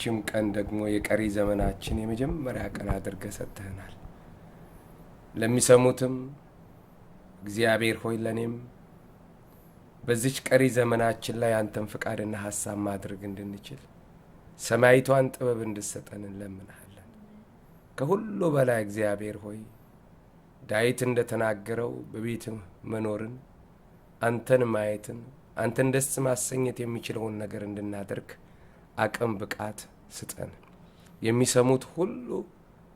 ይህችም ቀን ደግሞ የቀሪ ዘመናችን የመጀመሪያ ቀን አድርገህ ሰጥተህናል። ለሚሰሙትም እግዚአብሔር ሆይ ለእኔም በዚች ቀሪ ዘመናችን ላይ አንተን ፍቃድና ሀሳብ ማድረግ እንድንችል ሰማይቷን ጥበብ እንድሰጠን እንለምንሃለን። ከሁሉ በላይ እግዚአብሔር ሆይ ዳዊት እንደተናገረው በቤት መኖርን፣ አንተን ማየትን፣ አንተን ደስ ማሰኘት የሚችለውን ነገር እንድናደርግ አቅም ብቃት ስጠን። የሚሰሙት ሁሉ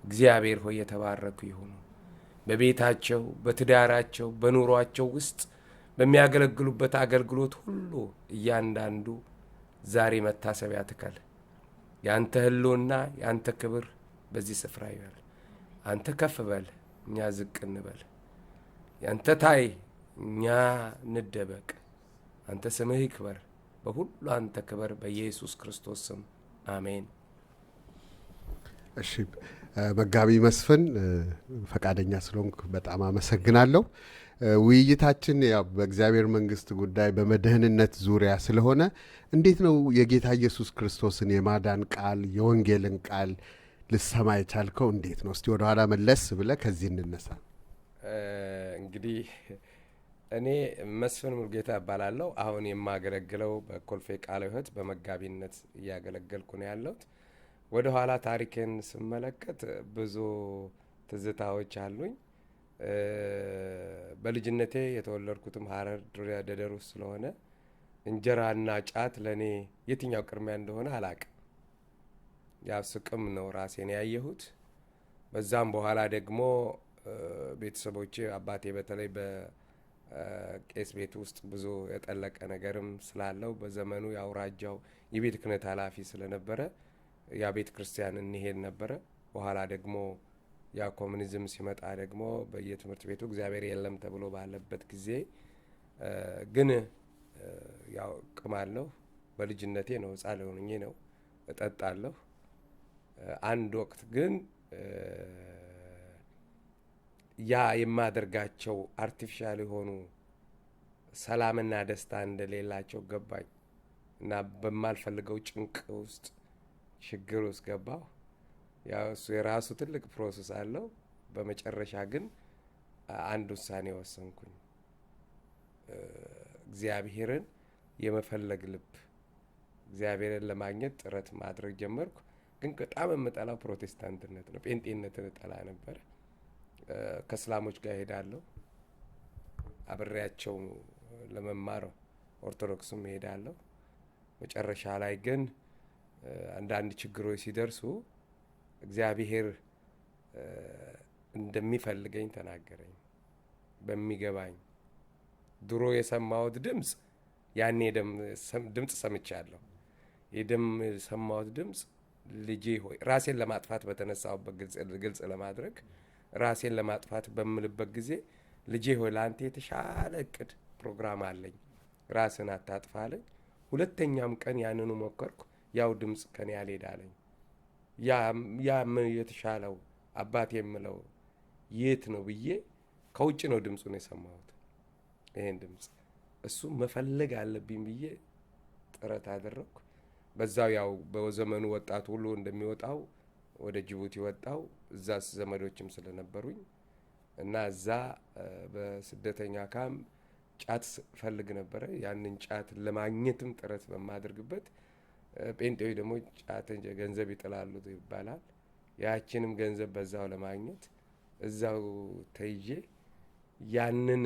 እግዚአብሔር ሆይ የተባረኩ ይሁኑ። በቤታቸው፣ በትዳራቸው፣ በኑሯቸው ውስጥ በሚያገለግሉበት አገልግሎት ሁሉ እያንዳንዱ ዛሬ መታሰቢያ ትከል። የአንተ ሕልውና የአንተ ክብር በዚህ ስፍራ ይበል። አንተ ከፍ በል፣ እኛ ዝቅ እንበል። ያንተ ታይ፣ እኛ እንደበቅ። አንተ ስምህ ይክበር፣ በሁሉ አንተ ክበር። በኢየሱስ ክርስቶስ ስም አሜን። እሺ መጋቢ መስፍን፣ ፈቃደኛ ስለሆንክ በጣም አመሰግናለሁ። ውይይታችን ያው በእግዚአብሔር መንግስት ጉዳይ በመደህንነት ዙሪያ ስለሆነ እንዴት ነው የጌታ ኢየሱስ ክርስቶስን የማዳን ቃል የወንጌልን ቃል ልሰማ የቻልከው እንዴት ነው? እስቲ ወደኋላ መለስ ብለህ ከዚህ እንነሳ። እንግዲህ እኔ መስፍን ሙሉጌታ እባላለሁ። አሁን የማገለግለው በኮልፌ ቃለ ሕይወት በመጋቢነት እያገለገልኩ ነው ያለሁት። ወደ ኋላ ታሪኬን ስመለከት ብዙ ትዝታዎች አሉኝ። በልጅነቴ የተወለድኩትም ሀረር ደደር ውስጥ ስለሆነ እንጀራና ጫት ለእኔ የትኛው ቅድሚያ እንደሆነ አላቅም። ያው ስቅም ነው ራሴን ያየሁት። በዛም በኋላ ደግሞ ቤተሰቦቼ አባቴ በተለይ በቄስ ቤት ውስጥ ብዙ የጠለቀ ነገርም ስላለው በዘመኑ የአውራጃው የቤተ ክህነት ኃላፊ ስለነበረ ያ ቤተ ክርስቲያን እንሄድ ነበረ። በኋላ ደግሞ ያ ኮሚኒዝም ሲመጣ ደግሞ በየትምህርት ቤቱ እግዚአብሔር የለም ተብሎ ባለበት ጊዜ ግን ያው እቅማለሁ። በልጅነቴ ነው፣ ሕፃን ሆኜ ነው፣ እጠጣለሁ። አንድ ወቅት ግን ያ የማደርጋቸው artificial የሆኑ ሰላምና ደስታ እንደሌላቸው ገባኝ እና በማልፈልገው ጭንቅ ውስጥ ችግር ውስጥ ገባሁ። ያው እሱ የራሱ ትልቅ process አለው። በመጨረሻ ግን አንድ ውሳኔ ወሰንኩኝ። እግዚአብሔርን የመፈለግ ልብ፣ እግዚአብሔርን ለማግኘት ጥረት ማድረግ ጀመርኩ። ግን በጣም የምጠላው ፕሮቴስታንትነት ነው። ጴንጤነትን እጠላ ነበር። ከእስላሞች ጋር እሄዳለሁ፣ አብሬያቸው ለመማር ኦርቶዶክስም እሄዳለሁ። መጨረሻ ላይ ግን አንዳንድ ችግሮች ሲደርሱ እግዚአብሔር እንደሚፈልገኝ ተናገረኝ። በሚገባኝ ድሮ የሰማሁት ድምፅ፣ ያኔ ድምፅ ሰምቻለሁ። የደም የሰማሁት ድምፅ ልጄ ሆይ፣ ራሴን ለማጥፋት በተነሳሁበት፣ ግልጽ ለማድረግ ራሴን ለማጥፋት በምልበት ጊዜ ልጄ ሆይ ለአንተ የተሻለ እቅድ ፕሮግራም አለኝ፣ ራስን አታጥፋ አለኝ። ሁለተኛም ቀን ያንኑ ሞከርኩ። ያው ድምፅ ከኔ አልሄድ አለኝ። ያ የተሻለው አባት የምለው የት ነው ብዬ ከውጭ ነው ድምፁን የሰማሁት። ይሄን ድምፅ እሱ መፈለግ አለብኝ ብዬ ጥረት አደረግኩ። በዛው ያው በዘመኑ ወጣት ሁሉ እንደሚወጣው ወደ ጅቡቲ ወጣው። እዛ ዘመዶችም ስለነበሩኝ እና እዛ በስደተኛ ካምፕ ጫት ፈልግ ነበረ። ያንን ጫት ለማግኘትም ጥረት በማደርግበት ጴንጤዎች ደግሞ ጫትን ገንዘብ ይጥላሉ ይባላል። ያችንም ገንዘብ በዛው ለማግኘት እዛው ተይዤ ያንን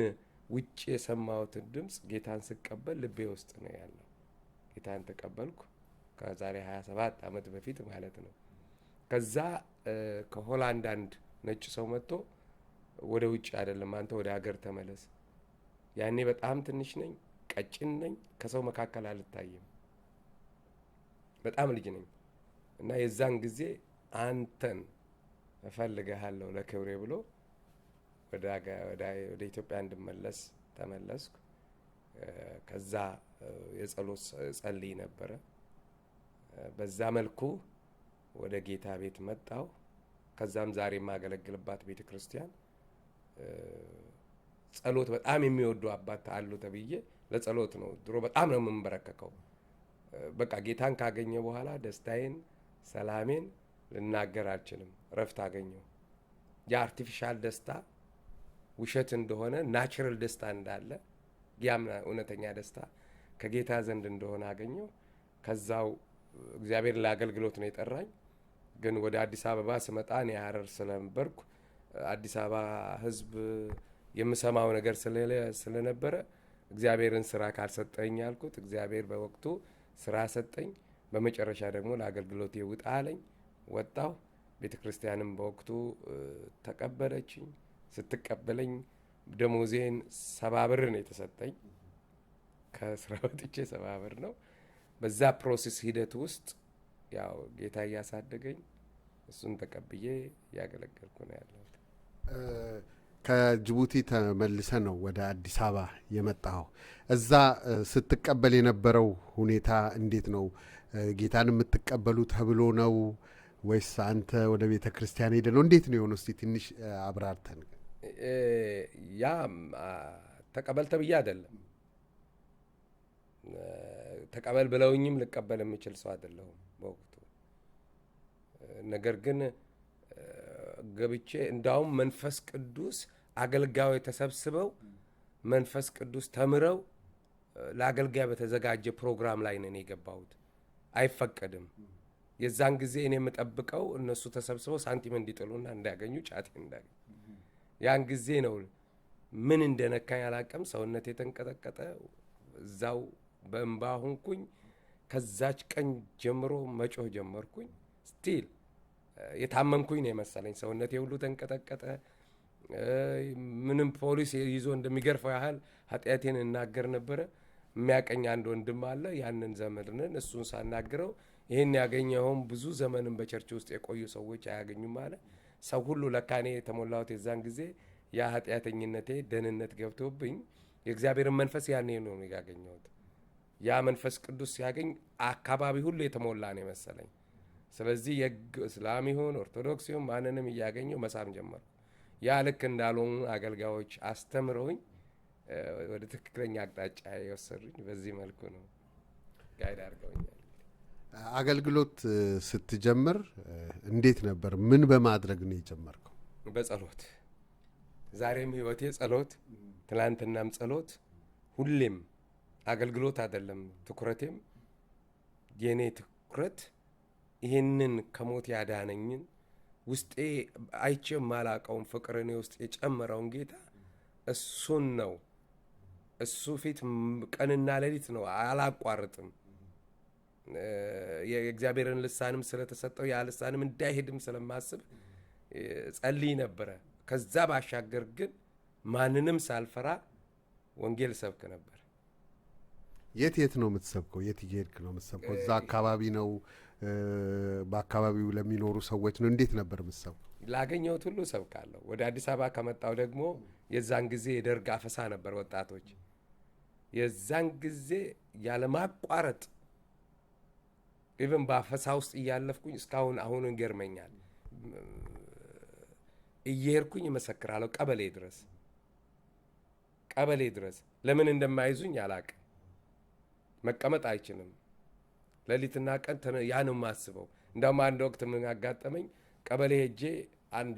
ውጭ የሰማሁትን ድምፅ ጌታን ስቀበል ልቤ ውስጥ ነው ያለው። ጌታን ተቀበልኩ ከዛሬ 27 ዓመት በፊት ማለት ነው። ከዛ ከሆላንድ አንድ ነጭ ሰው መጥቶ ወደ ውጭ አይደለም አንተ ወደ ሀገር ተመለስ። ያኔ በጣም ትንሽ ነኝ፣ ቀጭን ነኝ፣ ከሰው መካከል አልታይም። በጣም ልጅ ነኝ እና የዛን ጊዜ አንተን እፈልግሃለሁ ለክብሬ ብሎ ወደ ኢትዮጵያ እንድመለስ ተመለስኩ። ከዛ የጸሎት ጸልይ ነበረ። በዛ መልኩ ወደ ጌታ ቤት መጣሁ። ከዛም ዛሬ የማገለግልባት ቤተ ክርስቲያን ጸሎት በጣም የሚወዱ አባት አሉ ተብዬ ለጸሎት ነው። ድሮ በጣም ነው የምንበረከከው። በቃ ጌታን ካገኘ በኋላ ደስታዬን ሰላሜን ልናገር አልችልም። እረፍት አገኘሁ። የ artificial ደስታ ውሸት እንደሆነ፣ natural ደስታ እንዳለ፣ ያም እውነተኛ ደስታ ከጌታ ዘንድ እንደሆነ አገኘሁ። ከዛው እግዚአብሔር ለአገልግሎት ነው የጠራኝ። ግን ወደ አዲስ አበባ ስመጣ እኔ ሀረር ስለነበርኩ አዲስ አበባ ሕዝብ የምሰማው ነገር ስለነበረ እግዚአብሔርን ስራ ካልሰጠኝ አልኩት። እግዚአብሔር በወቅቱ ስራ ሰጠኝ። በመጨረሻ ደግሞ ለአገልግሎት ውጣ አለኝ። ወጣሁ። ቤተ ክርስቲያንም በወቅቱ ተቀበለችኝ። ስትቀበለኝ ደሞዜን 70 ብር ነው የተሰጠኝ። ከስራ ወጥቼ 70 ብር ነው። በዛ process ሂደት ውስጥ ያው ጌታ እያሳደገኝ እሱን ተቀብዬ እያገለገልኩ ነው ያለሁት። ከጅቡቲ ተመልሰህ ነው ወደ አዲስ አበባ የመጣኸው። እዛ ስትቀበል የነበረው ሁኔታ እንዴት ነው? ጌታን የምትቀበሉ ተብሎ ነው ወይስ አንተ ወደ ቤተ ክርስቲያን ሄደህ ነው? እንዴት ነው የሆነው? እስቲ ትንሽ አብራርተን። ያ ተቀበል ተብዬ አይደለም። ተቀበል ብለውኝም ልቀበል የምችል ሰው አይደለሁም በወቅቱ። ነገር ግን ገብቼ እንዳውም መንፈስ ቅዱስ አገልጋዮች ተሰብስበው መንፈስ ቅዱስ ተምረው ለአገልጋይ በተዘጋጀ ፕሮግራም ላይ ነው እኔ የገባሁት። አይፈቀድም። የዛን ጊዜ እኔ የምጠብቀው እነሱ ተሰብስበው ሳንቲም እንዲጥሉና እንዲያገኙ፣ ጫት እንዳገኙ። ያን ጊዜ ነው ምን እንደነካኝ አላውቅም። ሰውነቴ የተንቀጠቀጠ፣ እዛው በእንባ ሆንኩኝ። ከዛች ቀን ጀምሮ መጮህ ጀመርኩኝ። Still የታመምኩኝ ነው የመሰለኝ። ሰውነቴ ሁሉ ተንቀጠቀጠ። ምንም ፖሊስ ይዞ እንደሚገርፈው ያህል ኃጢአቴን እናገር ነበረ። የሚያቀኝ አንድ ወንድም አለ። ያንን ዘመድንን እሱን ሳናግረው ይህን ያገኘኸውም ብዙ ዘመንም በ church ውስጥ የቆዩ ሰዎች አያገኙም አለ። ሰው ሁሉ ለካ እኔ የተሞላሁት የዛን ጊዜ ያ ኃጢአተኝነቴ ደህንነት ገብቶብኝ የእግዚአብሔርን መንፈስ ያኔ ነው ያገኘሁት። ያ መንፈስ ቅዱስ ሲያገኝ አካባቢ ሁሉ የተሞላ ነው የመሰለኝ። ስለዚህ እስላም ይሁን ኦርቶዶክስ ይሁን ማንንም እያገኘው መሳም ጀመርኩ። ያ ልክ እንዳልሆኑ አገልጋዮች አስተምረውኝ ወደ ትክክለኛ አቅጣጫ የወሰዱኝ በዚህ መልኩ ነው፣ guide አድርገውኛል። አገልግሎት ስትጀምር እንዴት ነበር? ምን በማድረግ ነው የጀመርከው? በጸሎት። ዛሬም ህይወቴ ጸሎት፣ ትላንትናም ጸሎት፣ ሁሌም አገልግሎት አይደለም ትኩረቴም። የእኔ ትኩረት ይህንን ከሞት ያዳነኝን፣ ውስጤ አይቼ የማላቀውን ፍቅር እኔ ውስጥ የጨመረውን ጌታ እሱን ነው። እሱ ፊት ቀንና ሌሊት ነው፣ አላቋርጥም። የእግዚአብሔርን ልሳንም ስለተሰጠው ያ ልሳንም እንዳይሄድም ስለማስብ ጸልይ ነበረ። ከዛ ባሻገር ግን ማንንም ሳልፈራ ወንጌል ሰብክ ነበር። የት የት ነው የምትሰብከው? የት እየሄድክ ነው የምትሰብከው? እዛ አካባቢ ነው? በአካባቢው ለሚኖሩ ሰዎች ነው? እንዴት ነበር የምትሰብከው? ላገኘሁት ሁሉ ሰብካለሁ። ወደ አዲስ አበባ ከመጣሁ ደግሞ የዛን ጊዜ የደርግ አፈሳ ነበር ወጣቶች። የዛን ጊዜ ያለማቋረጥ even በአፈሳ ውስጥ እያለፍኩኝ እስካሁን አሁን ይገርመኛል። እየሄድኩኝ እመሰክራለሁ ቀበሌ ድረስ፣ ቀበሌ ድረስ። ለምን እንደማይዙኝ አላቅም። መቀመጥ አይችልም። ሌሊትና ቀን ያ ነው የማስበው። እንዳውም አንድ ወቅት ምን አጋጠመኝ፣ ቀበሌ ሄጄ አንድ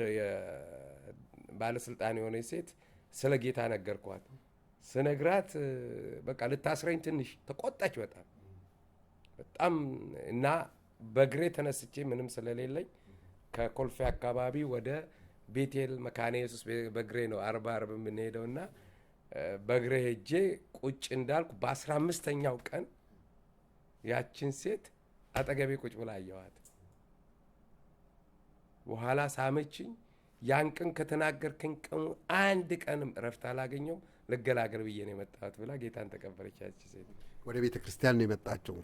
ባለስልጣን የሆነች ሴት ስለ ጌታ ነገርኳት። ስነግራት በቃ ልታስረኝ ትንሽ ተቆጣች በጣም በጣም። እና በእግሬ ተነስቼ ምንም ስለሌለኝ ከኮልፌ አካባቢ ወደ ቤቴል መካነ ኢየሱስ በእግሬ ነው አርባ አርብ የምንሄደው። እና በእግሬ ሄጄ ቁጭ እንዳልኩ በ15ኛው ቀን ያችን ሴት አጠገቤ ቁጭ ብላ አየኋት። በኋላ ሳመችኝ። ያን ቀን ከተናገርከኝ ቀኑ አንድ ቀንም እረፍት አላገኘውም፣ ልገላገል ብዬ ነው የመጣሁት ብላ ጌታን ተቀበለች ያቺ ሴት። ወደ ቤተ ክርስቲያን ነው የመጣችው።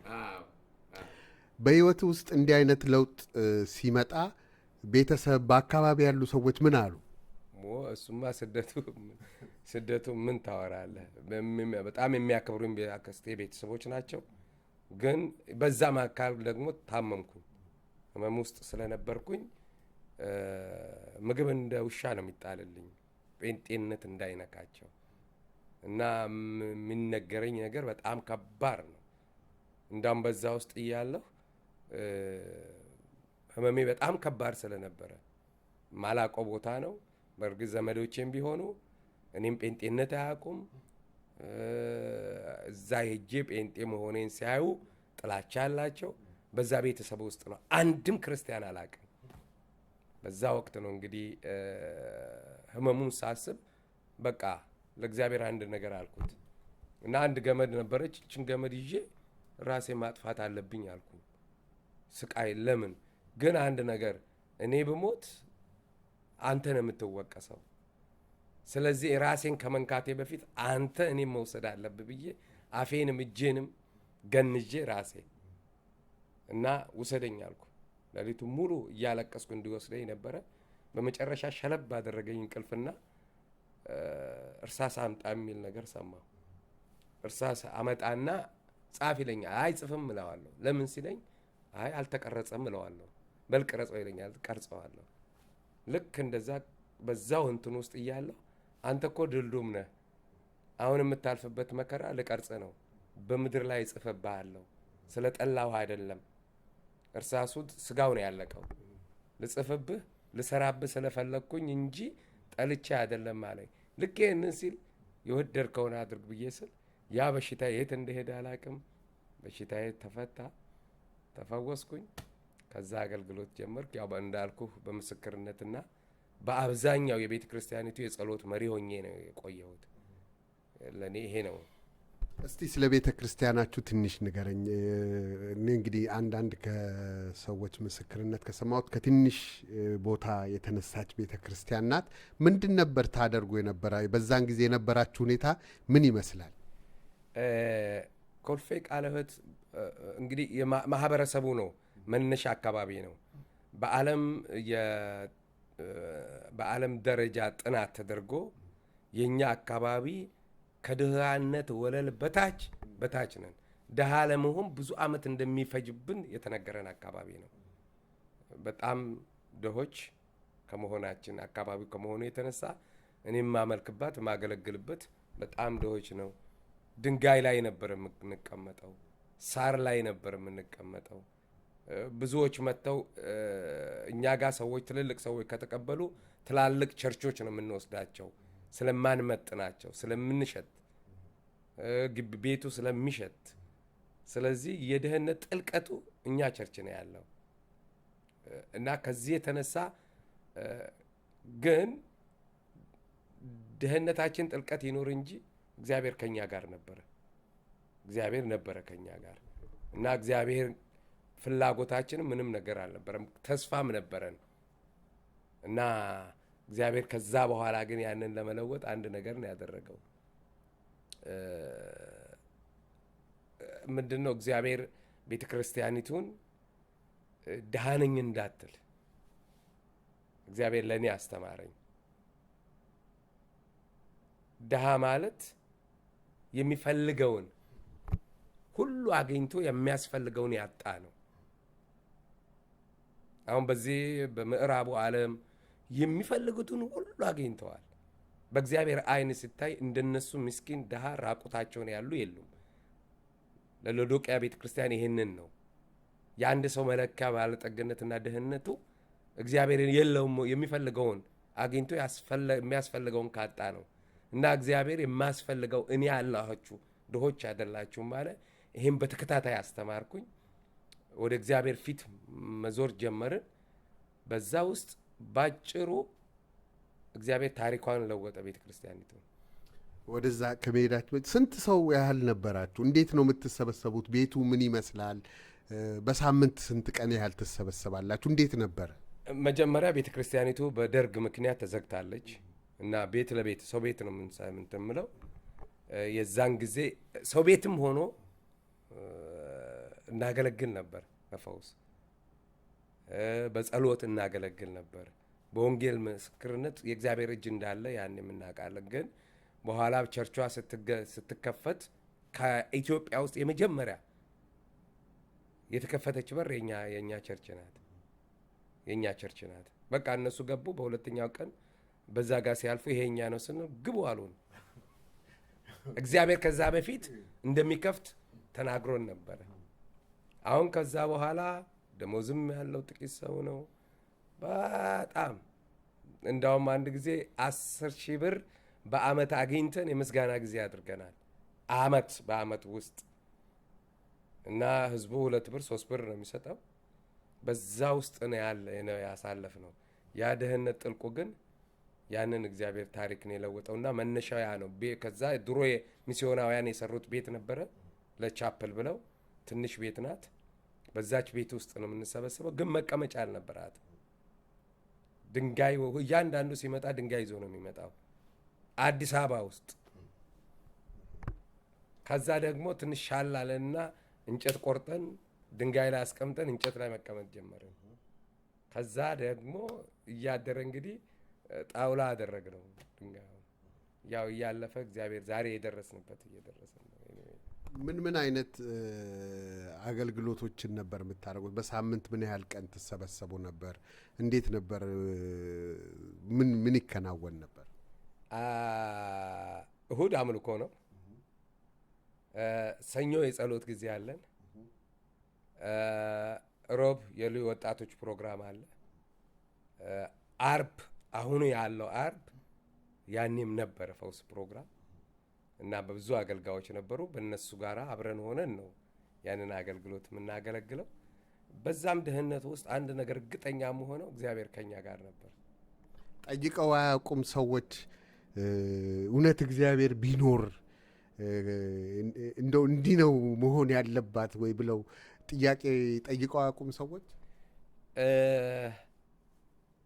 በህይወት ውስጥ እንዲህ አይነት ለውጥ ሲመጣ ቤተሰብ፣ በአካባቢ ያሉ ሰዎች ምን አሉ? እሱማ ስደቱ ስደቱ ምን ታወራለህ? በጣም የሚያከብሩኝ አክስቴ ቤተሰቦች ናቸው። ግን በዛ መካከል ደግሞ ታመምኩኝ። ህመም ውስጥ ስለነበርኩኝ ምግብ እንደ ውሻ ነው የሚጣልልኝ፣ ጴንጤነት እንዳይነካቸው፣ እና የሚነገረኝ ነገር በጣም ከባድ ነው። እንዳውም በዛ ውስጥ እያለሁ ህመሜ በጣም ከባድ ስለነበረ ማላቀው ቦታ ነው። በእርግጥ ዘመዶቼም ቢሆኑ እኔም ጴንጤነት አያውቁም። እዛ ሄጄ ጴንጤ መሆኔን ሲያዩ ጥላቻ አላቸው። በዛ ቤተሰብ ውስጥ ነው፣ አንድም ክርስቲያን አላውቅም። በዛ ወቅት ነው እንግዲህ ህመሙን ሳስብ በቃ ለእግዚአብሔር አንድ ነገር አልኩት እና አንድ ገመድ ነበረች። እችን ገመድ ይዤ ራሴ ማጥፋት አለብኝ አልኩኝ። ስቃይ ለምን ግን አንድ ነገር፣ እኔ ብሞት አንተ ነው የምትወቀሰው። ስለዚህ ራሴን ከመንካቴ በፊት አንተ እኔም መውሰድ አለብህ ብዬ አፌንም እጄንም ገንዤ ራሴ እና ውሰደኝ አልኩ። ሌሊቱ ሙሉ እያለቀስኩ እንዲወስደኝ ነበረ። በመጨረሻ ሸለብ አደረገኝ እንቅልፍና እርሳስ አምጣ የሚል ነገር ሰማሁ። እርሳስ አመጣና ጻፍ ይለኛል። አይ ጽፍም እለዋለሁ። ለምን ሲለኝ አይ አልተቀረጸም እለዋለሁ። በል ቅረጸው ይለኛል። ቀርጸዋለሁ። ልክ እንደዛ በዛው እንትን ውስጥ እያለሁ አንተ እኮ ድልዱም ነህ፣ አሁን የምታልፍበት መከራ ልቀርጽ ነው፣ በምድር ላይ እጽፍብሃለሁ። ስለ ጠላሁ አይደለም፣ እርሳሱ ስጋው ነው ያለቀው። ልጽፍብህ ልሰራብህ ስለፈለግኩኝ እንጂ ጠልቼ አይደለም አለኝ። ልክ ይህንን ሲል የወደድከውን አድርግ ብዬ ስል ያ በሽታ የት እንደሄደ አላቅም። በሽታዬ ተፈታ፣ ተፈወስኩኝ። ከዛ አገልግሎት ጀመርኩ። ያው እንዳልኩህ በምስክርነትና በአብዛኛው የቤተ ክርስቲያኒቱ የጸሎት መሪ ሆኜ ነው የቆየሁት። ለእኔ ይሄ ነው። እስቲ ስለ ቤተ ክርስቲያናችሁ ትንሽ ንገረኝ። እኔ እንግዲህ አንዳንድ ከሰዎች ምስክርነት ከሰማሁት ከትንሽ ቦታ የተነሳች ቤተ ክርስቲያን ናት። ምንድን ነበር ታደርጉ የነበረ? በዛን ጊዜ የነበራችሁ ሁኔታ ምን ይመስላል? ኮልፌ ቃለ ሕይወት እንግዲህ ማህበረሰቡ ነው መነሻ አካባቢ ነው። በዓለም ደረጃ ጥናት ተደርጎ የእኛ አካባቢ ከድህነት ወለል በታች በታች ነን። ድሃ ለመሆን ብዙ ዓመት እንደሚፈጅብን የተነገረን አካባቢ ነው። በጣም ድሆች ከመሆናችን አካባቢው ከመሆኑ የተነሳ እኔ የማመልክባት የማገለግልበት በጣም ድሆች ነው። ድንጋይ ላይ ነበር የምንቀመጠው፣ ሳር ላይ ነበር የምንቀመጠው። ብዙዎች መጥተው እኛ ጋር ሰዎች ትልልቅ ሰዎች ከተቀበሉ ትላልቅ ቸርቾች ነው የምንወስዳቸው፣ ስለማንመጥናቸው፣ ስለምንሸት፣ ግቢ ቤቱ ስለሚሸት። ስለዚህ የድህነት ጥልቀቱ እኛ church ነው ያለው እና ከዚህ የተነሳ ግን ድህነታችን ጥልቀት ይኖር እንጂ እግዚአብሔር ከኛ ጋር ነበረ። እግዚአብሔር ነበረ ከኛ ጋር እና እግዚአብሔር ፍላጎታችንም ምንም ነገር አልነበረም፣ ተስፋም ነበረን እና እግዚአብሔር ከዛ በኋላ ግን ያንን ለመለወጥ አንድ ነገር ነው ያደረገው። ምንድን ነው? እግዚአብሔር ቤተ ክርስቲያኒቱን ድሃ ነኝ እንዳትል እግዚአብሔር ለእኔ አስተማረኝ። ድሃ ማለት የሚፈልገውን ሁሉ አግኝቶ የሚያስፈልገውን ያጣ ነው። አሁን በዚህ በምዕራቡ ዓለም የሚፈልጉትን ሁሉ አግኝተዋል። በእግዚአብሔር ዓይን ሲታይ እንደነሱ ምስኪን ድሃ ራቁታቸውን ያሉ የሉም። ለሎዶቅያ ቤተ ክርስቲያን ይህንን ነው የአንድ ሰው መለኪያ ባለጠግነትና ድህነቱ እግዚአብሔርን የለውም፣ የሚፈልገውን አግኝቶ የሚያስፈልገውን ካጣ ነው። እና እግዚአብሔር የማስፈልገው እኔ አላችሁ ድሆች አይደላችሁም አለ። ይህም በተከታታይ አስተማርኩኝ። ወደ እግዚአብሔር ፊት መዞር ጀመርን። በዛ ውስጥ ባጭሩ እግዚአብሔር ታሪኳን ለወጠ ቤተ ክርስቲያኒቱ። ወደዛ ከመሄዳችሁ በፊት ስንት ሰው ያህል ነበራችሁ? እንዴት ነው የምትሰበሰቡት? ቤቱ ምን ይመስላል? በሳምንት ስንት ቀን ያህል ትሰበሰባላችሁ? እንዴት ነበረ? መጀመሪያ ቤተ ክርስቲያኒቱ በደርግ ምክንያት ተዘግታለች እና ቤት ለቤት ሰው ቤት ነው እንትን የምለው። የዛን ጊዜ ሰው ቤትም ሆኖ እናገለግል ነበር። በፈውስ በጸሎት እናገለግል ነበር። በወንጌል ምስክርነት የእግዚአብሔር እጅ እንዳለ ያን የምናውቃለን። ግን በኋላ ቸርቿ ስትከፈት ከኢትዮጵያ ውስጥ የመጀመሪያ የተከፈተች በር የኛ church ናት። የኛ church ናት። በቃ እነሱ ገቡ። በሁለተኛው ቀን በዛ ጋር ሲያልፉ ይሄ የኛ ነው ስንል ግቡ አሉን። እግዚአብሔር ከዛ በፊት እንደሚከፍት ተናግሮን ነበረ። አሁን ከዛ በኋላ ደሞዝም ያለው ጥቂት ሰው ነው። በጣም እንዳውም አንድ ጊዜ 10,000 ብር በአመት አግኝተን የምስጋና ጊዜ አድርገናል። አመት በአመት ውስጥ እና ህዝቡ 2 ብር 3 ብር ነው የሚሰጠው። በዛ ውስጥ ነው ያለ ነው ያሳለፍነው። ያ ድህነት ጥልቁ ግን ያንን እግዚአብሔር ታሪክ ነው የለወጠውና መነሻው ያ ነው። ከዛ ድሮ ሚስዮናውያን የሰሩት ቤት ነበረ ለ chapel ብለው ትንሽ ቤት ናት። በዛች ቤት ውስጥ ነው የምንሰበሰበው፣ ግን መቀመጫ አልነበራት። ድንጋይ እያንዳንዱ ሲመጣ ድንጋይ ይዞ ነው የሚመጣው አዲስ አበባ ውስጥ። ከዛ ደግሞ ትንሽ ሻል አለና እንጨት ቆርጠን ድንጋይ ላይ አስቀምጠን እንጨት ላይ መቀመጥ ጀመርን። ከዛ ደግሞ እያደረ እንግዲህ ጣውላ አደረግነው ድንጋዩ። ያው እያለፈ እግዚአብሔር ዛሬ የደረስንበት እየደረስን ነው። ምን ምን አይነት አገልግሎቶችን ነበር የምታደርጉት? በሳምንት ምን ያህል ቀን ትሰበሰቡ ነበር? እንዴት ነበር? ምን ምን ይከናወን ነበር? እሁድ አምልኮ ነው። ሰኞ የጸሎት ጊዜ አለን። ሮብ የልዩ ወጣቶች ፕሮግራም አለ። አርብ አሁኑ ያለው አርብ ያኔም ነበረ ፈውስ ፕሮግራም እና በብዙ አገልጋዮች ነበሩ። በእነሱ ጋር አብረን ሆነን ነው ያንን አገልግሎት የምናገለግለው። በዛም ድህነት ውስጥ አንድ ነገር እርግጠኛ የምሆነው እግዚአብሔር ከኛ ጋር ነበር። ጠይቀው አያውቁም ሰዎች እውነት እግዚአብሔር ቢኖር እንደው እንዲህ ነው መሆን ያለባት ወይ ብለው ጥያቄ ጠይቀው አያውቁም ሰዎች?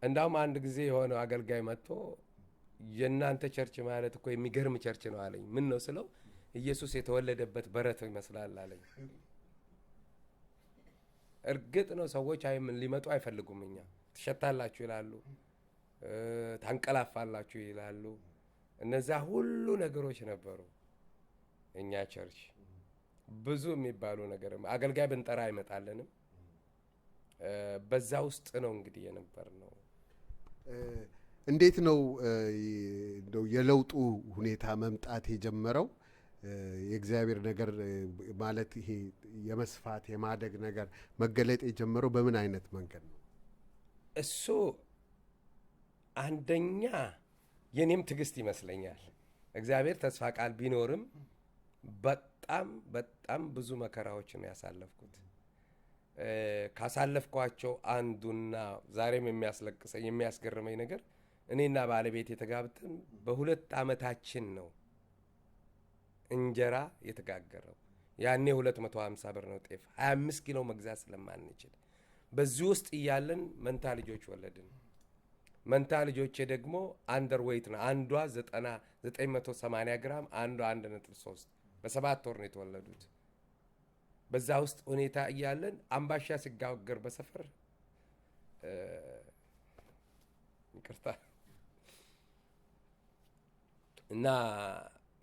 እንዳውም አንድ ጊዜ የሆነ አገልጋይ መጥቶ የእናንተ church ማለት እኮ የሚገርም church ነው አለኝ። ምን ነው ስለው ኢየሱስ የተወለደበት በረት ይመስላል አለኝ። እርግጥ ነው ሰዎች ሊመጡ አይፈልጉም። እኛ ትሸታላችሁ ይላሉ፣ ታንቀላፋላችሁ ይላሉ። እነዛ ሁሉ ነገሮች ነበሩ። እኛ church ብዙ የሚባሉ ነገር አገልጋይ ብንጠራ አይመጣልንም። በዛ ውስጥ ነው እንግዲህ የነበርነው። እንዴት ነው እንደው የለውጡ ሁኔታ መምጣት የጀመረው? የእግዚአብሔር ነገር ማለት ይሄ የመስፋት የማደግ ነገር መገለጥ የጀመረው በምን አይነት መንገድ ነው? እሱ አንደኛ የኔም ትዕግስት ይመስለኛል። እግዚአብሔር ተስፋ ቃል ቢኖርም በጣም በጣም ብዙ መከራዎችን ያሳለፍኩት። ካሳለፍኳቸው አንዱና ዛሬም የሚያስለቅሰኝ የሚያስገርመኝ ነገር እኔና ባለቤቴ ተጋብተን በ2 ዓመታችን ነው እንጀራ የተጋገረው። ያኔ 250 ብር ነው ጤፍ፣ 25 ኪሎ መግዛት ስለማንችል። በዚህ ውስጥ እያለን መንታ ልጆች ወለድን። መንታ ልጆቼ ደግሞ underweight ነው። አንዷ 980 ግራም፣ አንዷ 1.3 በ7 ወር ነው የተወለዱት። በዛ ውስጥ ሁኔታ እያለን አምባሻ ሲጋገር በሰፈር ይቅርታ እና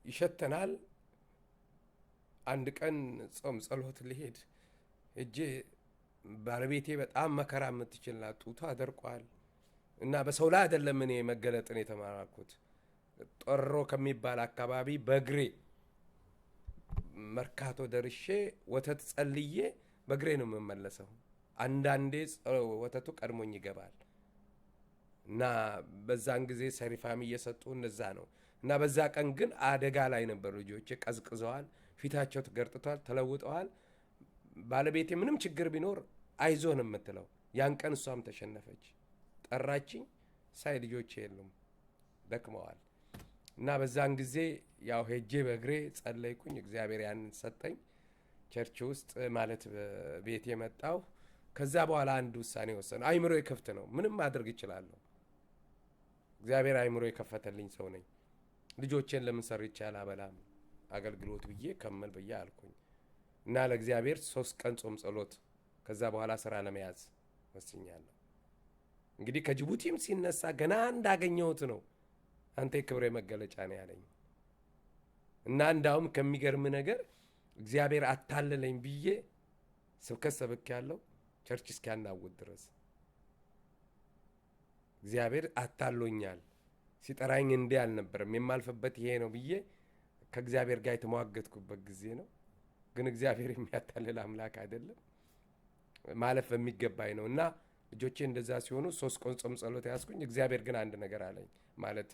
ይሸተናል። አንድ ቀን ጾም ጸሎት ልሄድ እጄ ባለቤቴ በጣም መከራ የምትችል ናት፣ ጡቷ ደርቋል። እና በሰው ላይ አይደለም እኔ መገለጥን የተማርኩት። ጦሮ ከሚባል አካባቢ በእግሬ መርካቶ ደርሼ ወተት ጸልዬ በእግሬ ነው የምመለሰው። አንዳንዴ ወተቱ ቀድሞኝ ይገባል። እና በዛን ጊዜ ሰሪፋም እየሰጡ እንደዛ ነው። እና በዛ ቀን ግን አደጋ ላይ ነበሩ ልጆቼ፣ ቀዝቅዘዋል፣ ፊታቸው ተገርጥቷል፣ ተለውጠዋል። ባለቤቴ ምንም ችግር ቢኖር አይዞህ ነው የምትለው። ያን ቀን እሷም ተሸነፈች። ጠራችኝ፣ ሳይ ልጆቼ የሉም፣ ደክመዋል። እና በዛን ጊዜ ያው ሄጄ በእግሬ ጸለይኩኝ፣ እግዚአብሔር ያንን ሰጠኝ። church ውስጥ ማለት ቤት የመጣው ከዛ በኋላ አንድ ውሳኔ ወሰነ። አይምሮዬ ክፍት ነው፣ ምንም ማድረግ እችላለሁ። እግዚአብሔር አይምሮ የከፈተልኝ ሰው ነኝ። ልጆቼን ለምን ሰርቼ አላበላም አገልግሎት ብዬ ከምል ብዬ አልኩኝ። እና ለእግዚአብሔር 3 ቀን ጾም ጸሎት ከዛ በኋላ ስራ ለመያዝ ወስኛለሁ። እንግዲህ ከጅቡቲም ሲነሳ ገና እንዳገኘሁት ነው አንተ የክብሬ መገለጫ ነው ያለኝ። እና እንዳውም ከሚገርም ነገር እግዚአብሔር አታለለኝ ብዬ ስብከት ሰብኬያለሁ church እስኪያናውጥ ድረስ። እግዚአብሔር አታሎኛል፣ ሲጠራኝ እንዲህ አልነበረም፣ የማልፍበት ይሄ ነው ብዬ ከእግዚአብሔር ጋር የተሟገትኩበት ጊዜ ነው። ግን እግዚአብሔር የሚያታልል አምላክ አይደለም። ማለፍ በሚገባኝ ነው። እና ልጆቼ እንደዛ ሲሆኑ 3 ቀን ጾም ጸሎት ያዝኩኝ። እግዚአብሔር ግን አንድ ነገር አለኝ፣ ማለት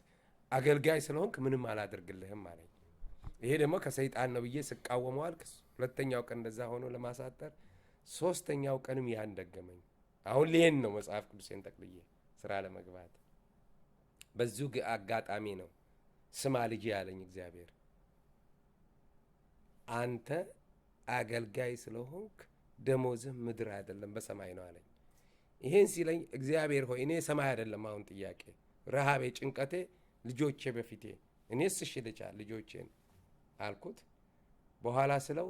አገልጋይ ስለሆንክ ምንም አላደርግልህም አለኝ። ይሄ ደግሞ ከሰይጣን ነው ብዬ ስቃወመው አልክ። ሁለተኛው ቀን እንደዛ ሆኖ ለማሳጠር ሶስተኛው ቀንም ያን ደገመኝ። አሁን ሊሄን ነው መጽሐፍ ቅዱሴን ጠቅልዬ ስራ ለመግባት። በዚሁ አጋጣሚ ነው ስማ ልጄ ያለኝ እግዚአብሔር፣ አንተ አገልጋይ ስለሆንክ ደሞዝህ ምድር አይደለም በሰማይ ነው አለኝ። ይሄን ሲለኝ እግዚአብሔር ሆይ፣ እኔ ሰማይ አይደለም አሁን ጥያቄ፣ ረሃቤ፣ ጭንቀቴ ልጆቼ በፊቴ፣ እኔስ እሺ ልቻል ልጆቼን አልኩት። በኋላ ስለው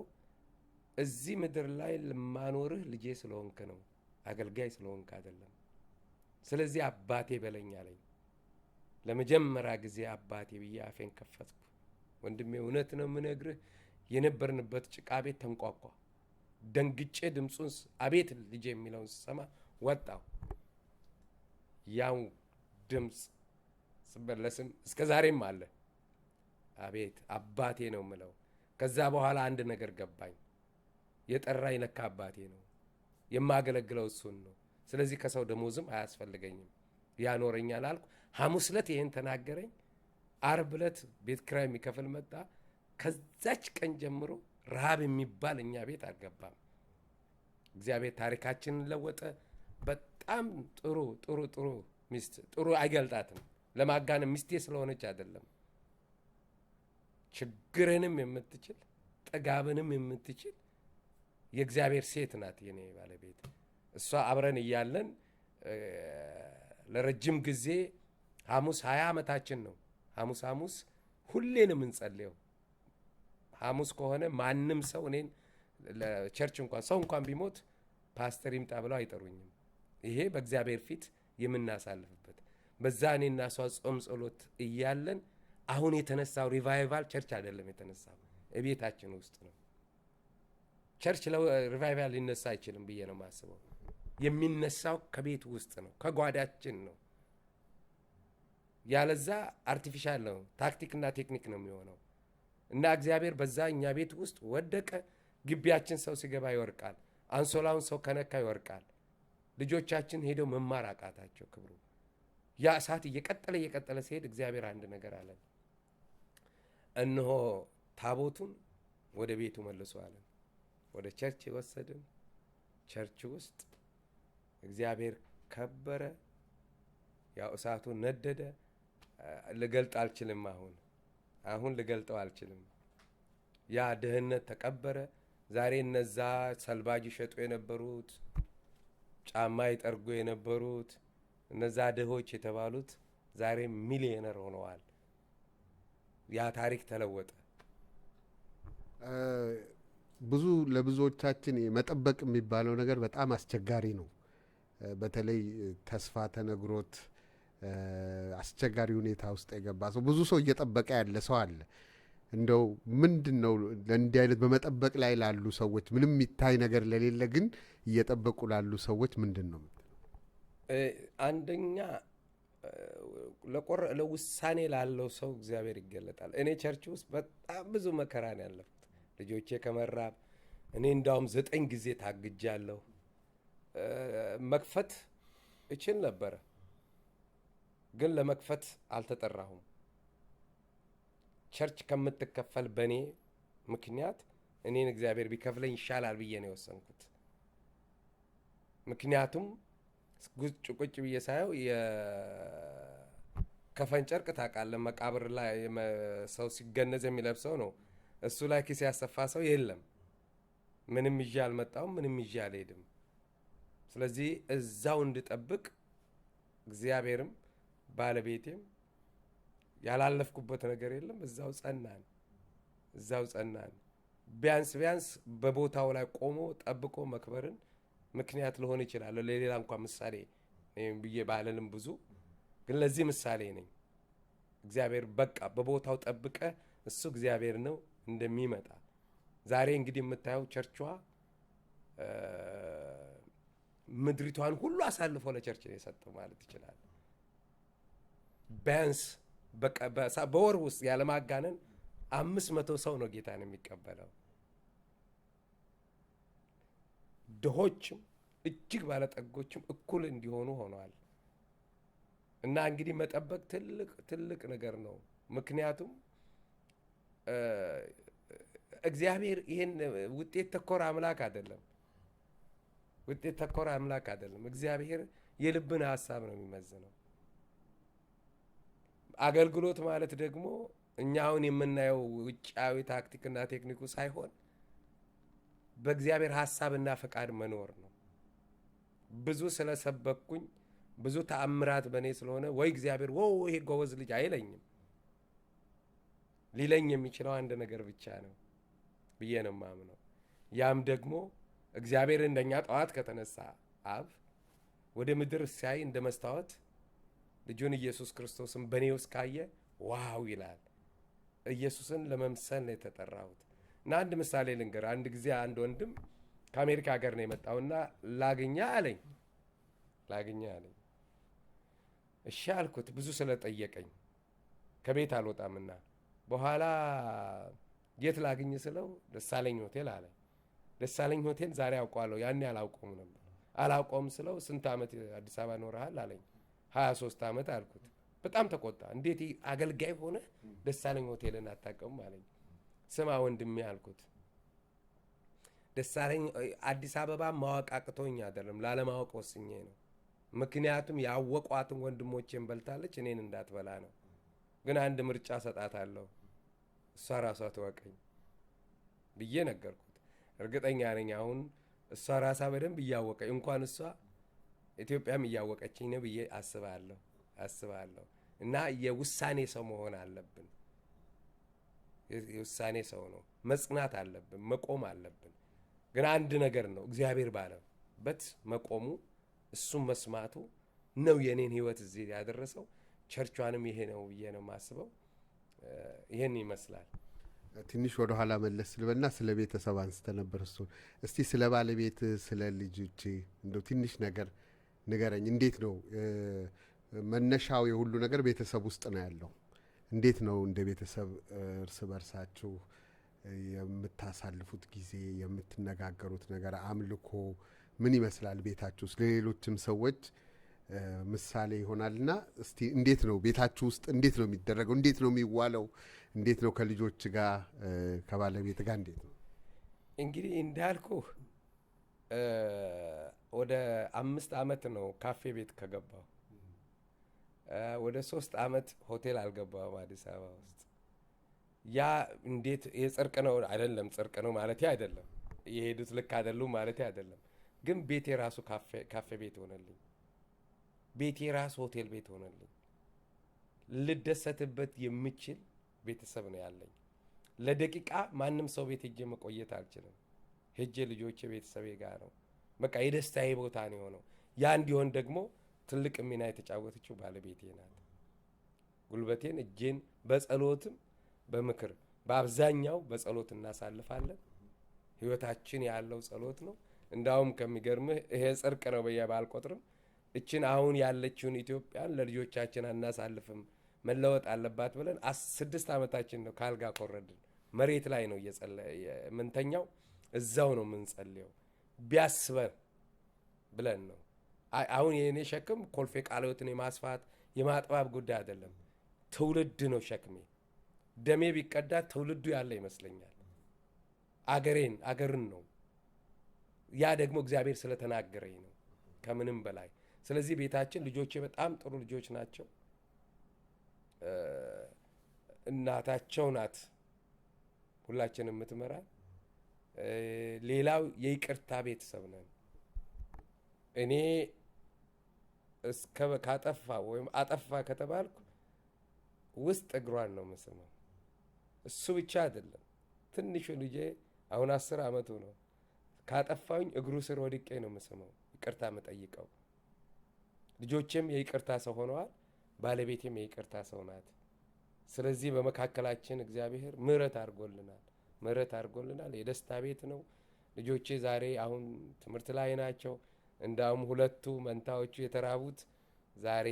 እዚህ ምድር ላይ ለማኖርህ ልጄ ስለሆንክ ነው፣ አገልጋይ ስለሆንክ አይደለም። ስለዚህ አባቴ በለኝ አለኝ። ለመጀመሪያ ጊዜ አባቴ ብዬ አፌን ከፈትኩ። ወንድሜ፣ እውነት ነው የምነግርህ፣ የነበርንበት ጭቃ ቤት ተንቋቋ። ደንግጬ ድምፁን አቤት ልጄ የሚለውን ስሰማ ወጣሁ። ያው ድምፅ ስበለስም እስከ ዛሬም አለ። አቤት አባቴ ነው ምለው። ከዛ በኋላ አንድ ነገር ገባኝ። የጠራኝ ለካ አባቴ ነው። የማገለግለው እሱን ነው። ስለዚህ ከሰው ደሞዝም አያስፈልገኝም፣ ያኖረኛል አልኩ። ሐሙስ ዕለት ይሄን ተናገረኝ። አርብ ዕለት ቤት ኪራይ የሚከፍል መጣ። ከዛች ቀን ጀምሮ ረሃብ የሚባል እኛ ቤት አልገባም። እግዚአብሔር ታሪካችንን ለወጠ። በጣም ጥሩ ጥሩ ጥሩ ሚስት፣ ጥሩ አይገልጣትም። ለማጋነን ሚስቴ ስለሆነች አይደለም። ችግርንም የምትችል፣ ጥጋብንም የምትችል የእግዚአብሔር ሴት ናት የኔ ባለቤት። እሷ አብረን እያለን ለረጅም ጊዜ ሐሙስ፣ 20 ዓመታችን ነው። ሐሙስ ሐሙስ ሁሌ ነው የምንጸልየው። ሐሙስ ከሆነ ማንም ሰው እኔን ለ church እንኳን ሰው እንኳን ቢሞት ፓስተር ይምጣ ብለው አይጠሩኝም። ይሄ በእግዚአብሔር ፊት የምናሳልፍበት በዛ እኔና እሷ ጾም ጸሎት እያለን አሁን የተነሳው revival church አይደለም የተነሳው፣ እቤታችን ውስጥ ነው። Church revival ሊነሳ አይችልም ብዬ ነው የማስበው። የሚነሳው ከቤት ውስጥ ነው፣ ከጓዳችን ነው። ያለዛ artificial ነው፣ ታክቲክና ቴክኒክ ነው የሚሆነው። እና እግዚአብሔር በዛ እኛ ቤት ውስጥ ወደቀ። ግቢያችን ሰው ሲገባ ይወርቃል። አንሶላውን ሰው ከነካ ይወርቃል። ልጆቻችን ሄደው መማር አቃታቸው። ክብሩ ያ እሳት እየቀጠለ እየቀጠለ ሲሄድ እግዚአብሔር አንድ ነገር አለን። እነሆ ታቦቱን ወደ ቤቱ መልሶ አለን። ወደ church ወሰድን። Church ውስጥ እግዚአብሔር ከበረ። ያው እሳቱ ነደደ። ልገልጥ አልችልም። አሁን አሁን ልገልጠው አልችልም። ያ ድህነት ተቀበረ። ዛሬ እነዛ ሰልባጅ ይሸጡ የነበሩት፣ ጫማ ይጠርጉ የነበሩት፣ እነዛ ድሆች የተባሉት ዛሬ ሚሊዮነር ሆነዋል። ያ ታሪክ ተለወጠ። ብዙ ለብዙዎቻችን መጠበቅ የሚባለው ነገር በጣም አስቸጋሪ ነው። በተለይ ተስፋ ተነግሮት አስቸጋሪ ሁኔታ ውስጥ የገባ ሰው፣ ብዙ ሰው እየጠበቀ ያለ ሰው አለ። እንደው ምንድን ነው ለእንዲህ አይነት በመጠበቅ ላይ ላሉ ሰዎች፣ ምንም የሚታይ ነገር ለሌለ ግን እየጠበቁ ላሉ ሰዎች ምንድን ነው የምትለው? አንደኛ ለውሳኔ ላለው ሰው እግዚአብሔር ይገለጣል። እኔ church ውስጥ በጣም ብዙ መከራ ነው ያለፍኩት። ልጆቼ ከመራብ፣ እኔ እንዳውም 9 ጊዜ ታግጃለሁ። መክፈት እችል ነበረ፣ ግን ለመክፈት አልተጠራሁም። Church ከምትከፈል በእኔ ምክንያት እኔን እግዚአብሔር ቢከፍለኝ ይሻላል ብዬ ነው የወሰንኩት። ምክንያቱም ቁጭ ቁጭ ብዬ ሳየው የከፈን ጨርቅ ታውቃለህ፣ መቃብር ላይ ሰው ሲገነዝ የሚለብሰው ነው። እሱ ላይ ኪስ ያሰፋ ሰው የለም። ምንም ይዤ አልመጣሁም፣ ምንም ይዤ አልሄድም። ስለዚህ እዛው እንድጠብቅ እግዚአብሔርም ባለቤቴም ያላለፍኩበት ነገር የለም። እዛው ጸናን፣ እዛው ጸናን። ቢያንስ ቢያንስ በቦታው ላይ ቆሞ ጠብቆ መክበርን ምክንያት ልሆን ይችላለሁ። ለሌላ እንኳን ምሳሌ ብዬ ባልልም ብዙ ግን ለዚህ ምሳሌ ነኝ። እግዚአብሔር በቃ በቦታው ጠብቀ እሱ እግዚአብሔር ነው እንደሚመጣ ዛሬ እንግዲህ የምታየው ቸርቿ ምድሪቷን ሁሉ አሳልፎ ለ church ነው የሰጠው ማለት ይችላል። ቢያንስ በወር ውስጥ ያለማጋነን 500 ሰው ነው ጌታን የሚቀበለው። ድሆችም እጅግ ባለጠጎችም እኩል እንዲሆኑ ሆነዋል። እና እንግዲህ መጠበቅ ትልቅ ትልቅ ነገር ነው። ምክንያቱም እግዚአብሔር ይህን ውጤት ተኮር አምላክ አይደለም። ውጤት ተኮር አምላክ አይደለም። እግዚአብሔር የልብን ሀሳብ ነው የሚመዝነው። አገልግሎት ማለት ደግሞ እኛ አሁን የምናየው ውጫዊ ታክቲክና ቴክኒኩ ሳይሆን በእግዚአብሔር ሀሳብና ፈቃድ መኖር ነው። ብዙ ስለሰበኩኝ፣ ብዙ ተአምራት በእኔ ስለሆነ ወይ እግዚአብሔር "wow፣ ይሄ ጎበዝ ልጅ" አይለኝም። ሊለኝ የሚችለው አንድ ነገር ብቻ ነው ብዬ ነው የማምነው። ያም ደግሞ እግዚአብሔር እንደኛ ጠዋት ከተነሳ አብ ወደ ምድር ሲያይ እንደ መስታወት ልጁን ኢየሱስ ክርስቶስን በእኔ ውስጥ ካየ "wow" ይላል። ኢየሱስን ለመምሰል ነው የተጠራሁት። እና አንድ ምሳሌ ልንገር። አንድ ጊዜ አንድ ወንድም ከአሜሪካ ሀገር ነው የመጣውና ላግኝህ አለኝ፣ ላግኝህ አለኝ። እሺ አልኩት፣ ብዙ ስለጠየቀኝ ከቤት አልወጣምና። በኋላ የት ላግኝህ ስለው ደሳለኝ ሆቴል አለኝ። ደሳለኝ ሆቴል ዛሬ አውቀዋለሁ፣ ያኔ አላውቀውም ነበር። አላውቀውም ስለው ስንት ዓመት አዲስ አበባ ኖረሃል አለኝ። 23 ዓመት አልኩት። በጣም ተቆጣ። እንዴት አገልጋይ ሆነህ ደሳለኝ ሆቴልን አታውቅም አለኝ። ስማ ወንድሜ አልኩት፣ ደሳለኝ አዲስ አበባ ማወቅ አቅቶኝ አይደለም፣ ላለማወቅ ወስኜ ነው። ምክንያቱም ያወቋትን ወንድሞቼን በልታለች፣ እኔን እንዳትበላ ነው። ግን አንድ ምርጫ ሰጣታለሁ፣ እሷ ራሷ ትወቀኝ ብዬ ነገርኩት። እርግጠኛ ነኝ አሁን እሷ ራሷ በደንብ እያወቀኝ፣ እንኳን እሷ ኢትዮጵያም እያወቀችኝ ነው ብዬ አስባለሁ። እና የውሳኔ ሰው መሆን አለብን። የውሳኔ ሰው ነው መጽናት አለብን፣ መቆም አለብን። ግን አንድ ነገር ነው፣ እግዚአብሔር ባለበት መቆሙ፣ እሱም መስማቱ ነው የኔን ህይወት እዚህ ያደረሰው። ቸርቿንም ይሄ ነው ብዬ ነው የማስበው። ይሄን ይመስላል። ትንሽ ወደ ኋላ መለስ ልበልና ስለ ቤተሰብ አንስተህ ነበር። እሱን እስቲ ስለ ባለቤት፣ ስለ ልጆች እንደው ትንሽ ነገር ንገረኝ። እንዴት ነው መነሻው? የሁሉ ነገር ቤተሰብ ውስጥ ነው ያለው። እንዴት ነው እንደ ቤተሰብ እርስ በርሳችሁ የምታሳልፉት ጊዜ፣ የምትነጋገሩት ነገር፣ አምልኮ ምን ይመስላል ቤታችሁ ውስጥ? ለሌሎችም ሰዎች ምሳሌ ይሆናልና እስቲ እንዴት ነው ቤታችሁ ውስጥ፣ እንዴት ነው የሚደረገው? እንዴት ነው የሚዋለው? እንዴት ነው ከልጆች ጋር፣ ከባለቤት ጋር እንዴት ነው? እንግዲህ እንዳልኩህ ወደ 5 ዓመት ነው ካፌ ቤት ከገባሁ። ወደ 3 ዓመት ሆቴል አልገባሁም አዲስ አበባ ውስጥ። ያ እንዴት የጽድቅ ነው አይደለም፣ ጽድቅ ነው ማለት አይደለም። የሄዱት ልክ አይደሉም ማለት አይደለም። ግን ቤቴ ራሱ ካፌ ቤት ሆነልኝ። ቤቴ ራሱ ሆቴል ቤት ሆነልኝ። ልደሰትበት የምችል ቤተሰብ ነው ያለኝ። ለደቂቃ ማንም ሰው ቤት ሄጄ መቆየት አልችልም። ሄጄ ልጆቼ ቤተሰቤ ጋር ነው። በቃ የደስታዬ ቦታ ነው የሆነው። ያ እንዲሆን ደግሞ ትልቅ ሚና የተጫወተችው ባለቤቴ ናት። ጉልበቴን፣ እጄን በጸሎትም በምክር፣ በአብዛኛው በጸሎት እናሳልፋለን። ህይወታችን ያለው ጸሎት ነው። እንዳውም ከሚገርምህ ይሄ ጽድቅ ነው ብዬ ባልቆጥርም እችን አሁን ያለችውን ኢትዮጵያን ለልጆቻችን አናሳልፍም፣ መለወጥ አለባት ብለን 6 ዓመታችን ነው ካልጋ ከወረድን። መሬት ላይ ነው የምንተኛው፣ እዛው ነው የምንጸልየው። ቢያስበን ብለን ነው። አሁን የእኔ ሸክም ኮልፌ ቃለ ሕይወትን የማስፋት የማጥባብ ጉዳይ አይደለም። ትውልድ ነው ሸክሜ። ደሜ ቢቀዳ ትውልዱ ያለ ይመስለኛል። አገሬን አገርን ነው። ያ ደግሞ እግዚአብሔር ስለተናገረኝ ነው ከምንም በላይ። ስለዚህ ቤታችን ልጆቼ በጣም ጥሩ ልጆች ናቸው። እናታቸው ናት ሁላችንም የምትመራ። ሌላው የይቅርታ ቤተሰብ ነን። እኔ እስከ ካጠፋ ወይም አጠፋ ከተባልኩ ውስጥ እግሯን ነው የምስመው። እሱ ብቻ አይደለም፣ ትንሹ ልጄ አሁን 10 ዓመቱ ነው። ካጠፋኝ እግሩ ስር ወድቄ ነው የምስመው፣ ይቅርታ የምጠይቀው። ልጆቼም የይቅርታ ሰው ሆነዋል። ባለቤቴም የይቅርታ ሰው ናት። ስለዚህ በመካከላችን እግዚአብሔር ምሕረት አድርጎልናል፣ ምሕረት አድርጎልናል። የደስታ ቤት ነው። ልጆቼ ዛሬ አሁን ትምህርት ላይ ናቸው። እንዳውም ሁለቱ መንታዎቹ የተራቡት ዛሬ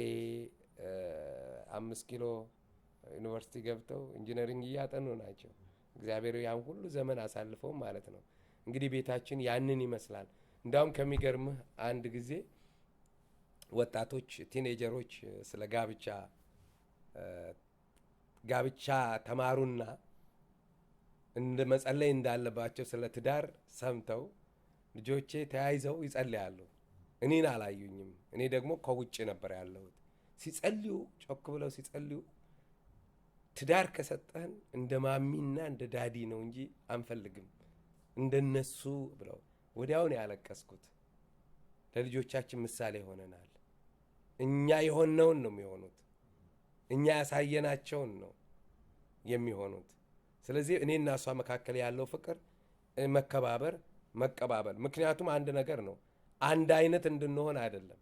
5 ኪሎ ዩኒቨርሲቲ ገብተው engineering እያጠኑ ናቸው። እግዚአብሔር ያን ሁሉ ዘመን አሳልፈው ማለት ነው። እንግዲህ ቤታችን ያንን ይመስላል። እንዳውም ከሚገርምህ አንድ ጊዜ ወጣቶች teenager ኦች ስለ ጋብቻ ተማሩና እንደ መጸለይ እንዳለባቸው ስለ ትዳር ሰምተው ልጆቼ ተያይዘው ይጸልያሉ። እኔን አላዩኝም። እኔ ደግሞ ከውጭ ነበር ያለሁት። ሲጸልዩ፣ ጮክ ብለው ሲጸልዩ፣ ትዳር ከሰጠህን እንደ mommy ና እንደ daddy ነው እንጂ አንፈልግም እንደነሱ ብለው፣ ወዲያውን ያለቀስኩት። ለልጆቻችን ምሳሌ ሆነናል። እኛ የሆነውን ነው የሚሆኑት። እኛ ያሳየናቸውን ነው የሚሆኑት። ስለዚህ እኔና እሷ መካከል ያለው ፍቅር፣ መከባበር፣ መቀባበል። ምክንያቱም አንድ ነገር ነው። አንድ አይነት እንድንሆን አይደለም፣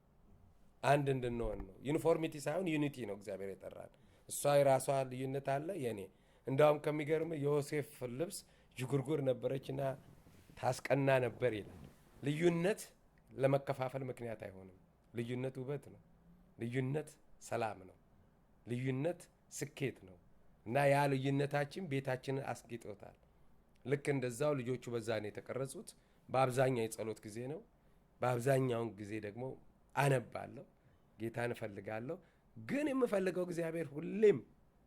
አንድ እንድንሆን ነው። Uniformity ሳይሆን unity ነው እግዚአብሔር የጠራን። እሷ የራሷ ልዩነት አለ፣ የኔ። እንዳውም ከሚገርም የዮሴፍ ልብስ ዥጉርጉር ነበረችና ታስቀና ነበር ይላል። ልዩነት ለመከፋፈል ምክንያት አይሆንም። ልዩነት ውበት ነው። ልዩነት ሰላም ነው። ልዩነት ስኬት ነው። እና ያ ልዩነታችን ቤታችንን አስጊጦታል። ልክ እንደዛው ልጆቹ በዛ ነው የተቀረጹት። በአብዛኛው የጸሎት ጊዜ ነው። በአብዛኛውን ጊዜ ደግሞ አነባለሁ፣ ጌታን እፈልጋለሁ። ግን የምፈልገው እግዚአብሔር ሁሌም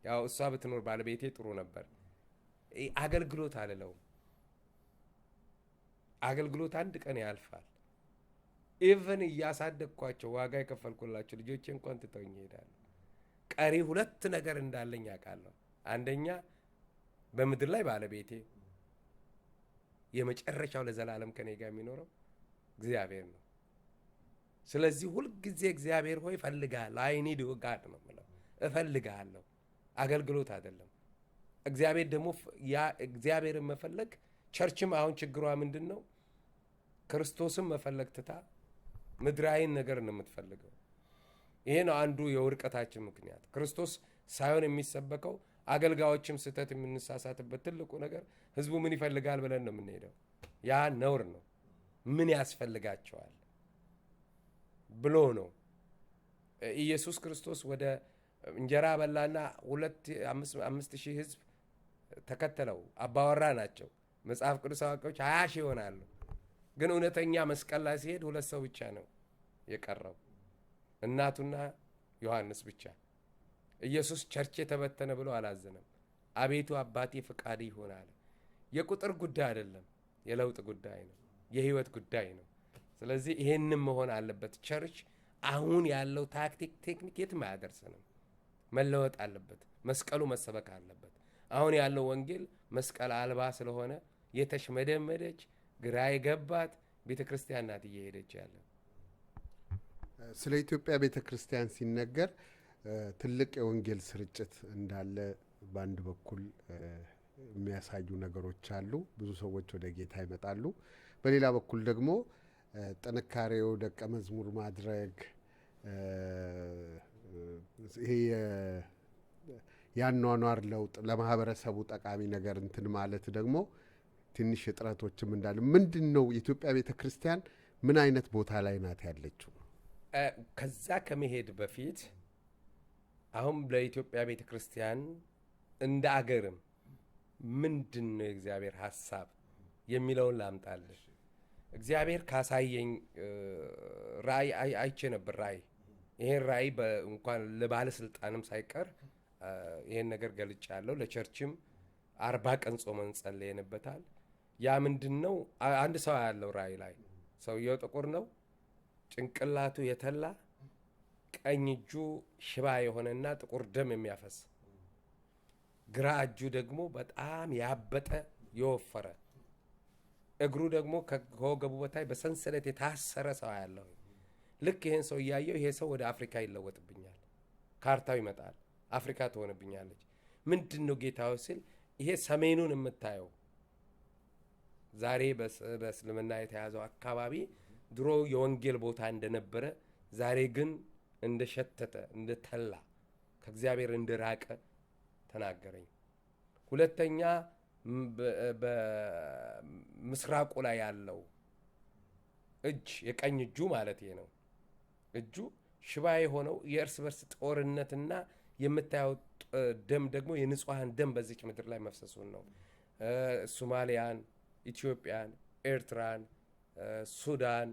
ያው እሷ ብትኖር ባለቤቴ ጥሩ ነበር። አገልግሎት አልለውም። አገልግሎት አንድ ቀን ያልፋል። Even እያሳደግኳቸው ዋጋ የከፈልኩላቸው ልጆቼ እንኳን ትተውኝ ይሄዳሉ። ቀሪ ሁለት ነገር እንዳለኝ አውቃለሁ። አንደኛ በምድር ላይ ባለቤቴ፣ የመጨረሻው ለዘላለም ከኔ ጋር የሚኖረው እግዚአብሔር ነው። ስለዚህ ሁልጊዜ እግዚአብሔር ሆይ እፈልግሃለሁ፣ I need God ነው የምለው፣ እፈልግሃለሁ። አገልግሎት አይደለም። እግዚአብሔር ደግሞ ያ እግዚአብሔርን መፈለግ፣ church ም አሁን ችግሯ ምንድን ነው? ክርስቶስን መፈለግ ትታ ምድራዊን ነገር ነው የምትፈልገው። ይሄ ነው አንዱ የውድቀታችን ምክንያት። ክርስቶስ ሳይሆን የሚሰበከው፣ አገልጋዮችም ስህተት የምንሳሳትበት ትልቁ ነገር ህዝቡ ምን ይፈልጋል ብለን ነው የምንሄደው። ያ ነውር ነው። ምን ያስፈልጋቸዋል ብሎ ነው። ኢየሱስ ክርስቶስ ወደ እንጀራ በላና 5,000 ህዝብ ተከተለው። አባወራ ናቸው። መጽሐፍ ቅዱስ አዋቂዎች 20,000 ይሆናሉ። ግን እውነተኛ መስቀል ላይ ሲሄድ ሁለት ሰው ብቻ ነው የቀረው፣ እናቱና ዮሐንስ ብቻ። ኢየሱስ church ተበተነ ብሎ አላዘነም። አቤቱ አባቴ ፈቃድህ ይሁን አለ። የቁጥር ጉዳይ አይደለም፣ የለውጥ ጉዳይ ነው፣ የህይወት ጉዳይ ነው። ስለዚህ ይሄንም መሆን አለበት። Church አሁን ያለው tactic፣ technique የትም አያደርሰንም። መለወጥ አለበት። መስቀሉ መሰበክ አለበት። አሁን ያለው ወንጌል መስቀል አልባ ስለሆነ የተሽመደመደች፣ ግራ የገባት ቤተ ክርስቲያን ናት እየሄደች ያለ። ስለ ኢትዮጵያ ቤተ ክርስቲያን ሲነገር ትልቅ የወንጌል ስርጭት እንዳለ በአንድ በኩል የሚያሳዩ ነገሮች አሉ። ብዙ ሰዎች ወደ ጌታ ይመጣሉ። በሌላ በኩል ደግሞ ጥንካሬው፣ ደቀ መዝሙር ማድረግ፣ ይሄ የአኗኗር ለውጥ፣ ለማህበረሰቡ ጠቃሚ ነገር እንትን ማለት ደግሞ ትንሽ እጥረቶችም እንዳለ፣ ምንድን ነው የኢትዮጵያ ቤተ ክርስቲያን ምን አይነት ቦታ ላይ ናት ያለችው? ከዛ ከመሄድ በፊት አሁን ለኢትዮጵያ ቤተ ክርስቲያን እንደ አገርም ምንድን ነው የእግዚአብሔር ሀሳብ የሚለውን ላምጣልህ። እግዚአብሔር ካሳየኝ ራእይ አይቼ ነበር። ራእይ፣ ይሄን ራእይ እንኳን ለባለስልጣንም ሳይቀር ይሄን ነገር ገልጫለሁ። ለ church ም 40 ቀን ጾመን ጸልየንበታል። ያ ምንድን ነው? አንድ ሰው ያለው ራእይ ላይ ሰውየው ጥቁር ነው፣ ጭንቅላቱ የተላ፣ ቀኝ እጁ ሽባ የሆነና ጥቁር ደም የሚያፈስ፣ ግራ እጁ ደግሞ በጣም ያበጠ የወፈረ፣ እግሩ ደግሞ ከወገቡ በታች በሰንሰለት የታሰረ ሰው አያለሁ። ልክ ይህን ሰው እያየው ይሄ ሰው ወደ አፍሪካ ይለወጥብኛል፣ ካርታው ይመጣል፣ አፍሪካ ትሆንብኛለች። ምንድን ነው ጌታ ስል ይሄ ሰሜኑን የምታየው ዛሬ በእስልምና የተያዘው አካባቢ ድሮ የወንጌል ቦታ እንደነበረ ዛሬ ግን እንደሸተተ፣ እንደተላ፣ ከእግዚአብሔር እንደራቀ ተናገረኝ። ሁለተኛ በምስራቁ ላይ ያለው እጅ፣ የቀኝ እጁ ማለት ይሄ ነው። እጁ ሽባ የሆነው የእርስ በርስ ጦርነትና የምታየው ደም ደግሞ የንጹሐን ደም በዚች ምድር ላይ መፍሰሱን ነው። ሶማሊያን፣ ኢትዮጵያን፣ ኤርትራን፣ ሱዳን፣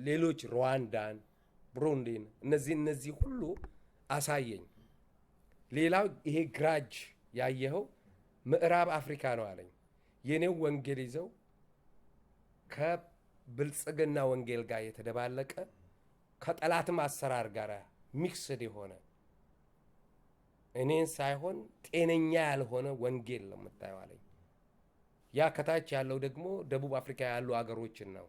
ሌሎች ሩዋንዳን፣ ብሩንዲን እነዚህ ሁሉ አሳየኝ። ሌላው ይሄ ግራጅ ያየኸው ምዕራብ አፍሪካ ነው አለኝ። የኔው ወንጌል ይዘው ከብልጽግና ወንጌል ጋር የተደባለቀ፣ ከጠላትም አሰራር ጋር mixed የሆነ፣ እኔን ሳይሆን ጤነኛ ያልሆነ ወንጌል ነው የምታየው አለኝ። ያ ከታች ያለው ደግሞ ደቡብ አፍሪካ ያሉ አገሮችን ነው።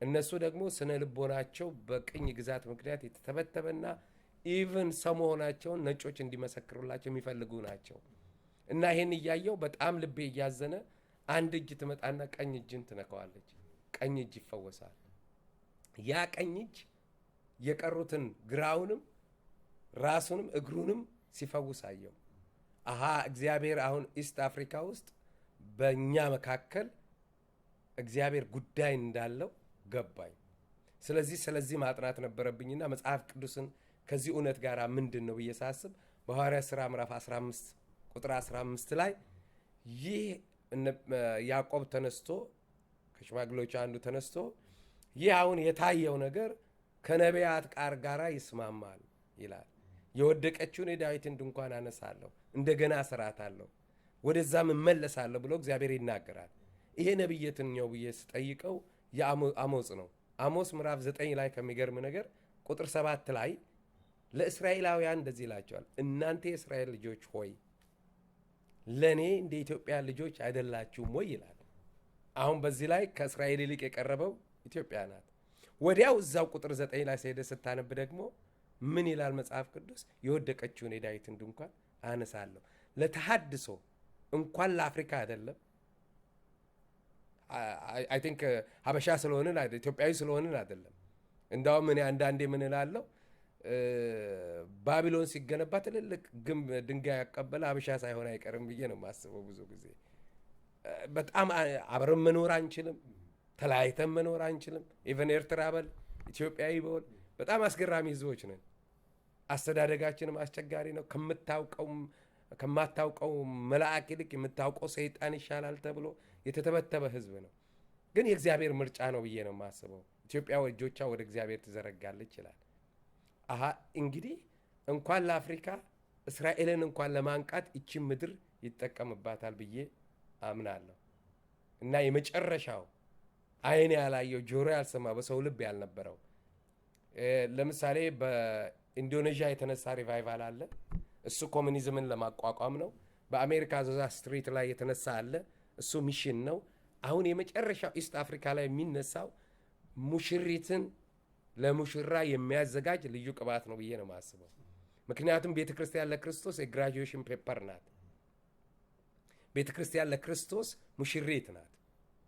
እነሱ ደግሞ ስነ ልቦናቸው በቅኝ ግዛት ምክንያት የተተበተበና even ሰው መሆናቸውን ነጮች እንዲመሰክሩላቸው የሚፈልጉ ናቸው። እና ይሄን እያየው በጣም ልቤ እያዘነ አንድ እጅ ትመጣና ቀኝ እጅን ትነካዋለች። ቀኝ እጅ ይፈወሳል። ያ ቀኝ እጅ የቀሩትን ግራውንም ራሱንም እግሩንም ሲፈውስ አየው። አሃ፣ እግዚአብሔር አሁን East Africa ውስጥ በእኛ መካከል እግዚአብሔር ጉዳይ እንዳለው ገባኝ። ስለዚህ ማጥናት ነበረብኝና መጽሐፍ ቅዱስን ከዚህ እውነት ጋር ምንድን ነው ብዬ ሳስብ በሐዋርያት ሥራ ምዕራፍ 15 ቁጥር 15 ላይ ይህ ያዕቆብ ተነስቶ፣ ከሽማግሌዎቹ አንዱ ተነስቶ፣ ይህ አሁን የታየው ነገር ከነቢያት ቃል ጋር ይስማማል ይላል። የወደቀችውን የዳዊትን ድንኳን አነሳለሁ፣ እንደገና እሰራታለሁ፣ ወደዛም እመለሳለሁ ብሎ እግዚአብሔር ይናገራል። ይሄ ነቢይ የትኛው ብዬ ስጠይቀው የአሞጽ ነው። አሞስ ምዕራፍ 9 ላይ ከሚገርም ነገር ቁጥር 7 ላይ ለእስራኤላውያን እንደዚህ ይላቸዋል። እናንተ የእስራኤል ልጆች ሆይ፣ ለእኔ እንደ ኢትዮጵያ ልጆች አይደላችሁም ወይ ይላል። አሁን በዚህ ላይ ከእስራኤል ይልቅ የቀረበው ኢትዮጵያ ናት። ወዲያው እዛው ቁጥር 9 ላይ ሄደህ ስታነብ ደግሞ ምን ይላል መጽሐፍ ቅዱስ? የወደቀችውን የዳዊትን ድንኳን አነሳለሁ። ለተሃድሶ እንኳን ለአፍሪካ አይደለም፣ I think ሀበሻ ስለሆንን፣ ኢትዮጵያዊ ስለሆንን አይደለም። እንዳውም እኔ አንዳንዴ ምን እላለሁ፣ ባቢሎን ሲገነባ ትልልቅ ግንብ ድንጋይ ያቀበለ ሀበሻ ሳይሆን አይቀርም ብዬ ነው የማስበው። ብዙ ጊዜ በጣም አብረን መኖር አንችልም፣ ተለያይተን መኖር አንችልም። Even ኤርትራ በል፣ ኢትዮጵያዊ በል፣ በጣም አስገራሚ ህዝቦች ነን። አስተዳደጋችንም አስቸጋሪ ነው። ከምታውቀው ከማታውቀው መልአክ ይልቅ የምታውቀው ሰይጣን ይሻላል ተብሎ የተተበተበ ህዝብ ነው። ግን የእግዚአብሔር ምርጫ ነው ብዬ ነው የማስበው። ኢትዮጵያ እጆቿ ወደ እግዚአብሔር ትዘረጋለች ይላል። አሀ፣ እንግዲህ እንኳን ለአፍሪካ እስራኤልን እንኳን ለማንቃት ይቺን ምድር ይጠቀምባታል ብዬ አምናለሁ። እና የመጨረሻው ዓይን ያላየው፣ ጆሮ ያልሰማ፣ በሰው ልብ ያልነበረው፣ ለምሳሌ በኢንዶኔዥያ የተነሳ revival አለ። እሱ ኮሚኒዝምን ለማቋቋም ነው። በአሜሪካ አዙዛ Street ላይ የተነሳ አለ። እሱ mission ነው። አሁን የመጨረሻው East Africa ላይ የሚነሳው ሙሽሪትን ለሙሽራ የሚያዘጋጅ ልዩ ቅባት ነው ብዬ ነው የማስበው። ምክንያቱም ቤተ ክርስቲያን ለክርስቶስ የ graduation paper ናት። ቤተ ክርስቲያን ለክርስቶስ ሙሽሪት ናት።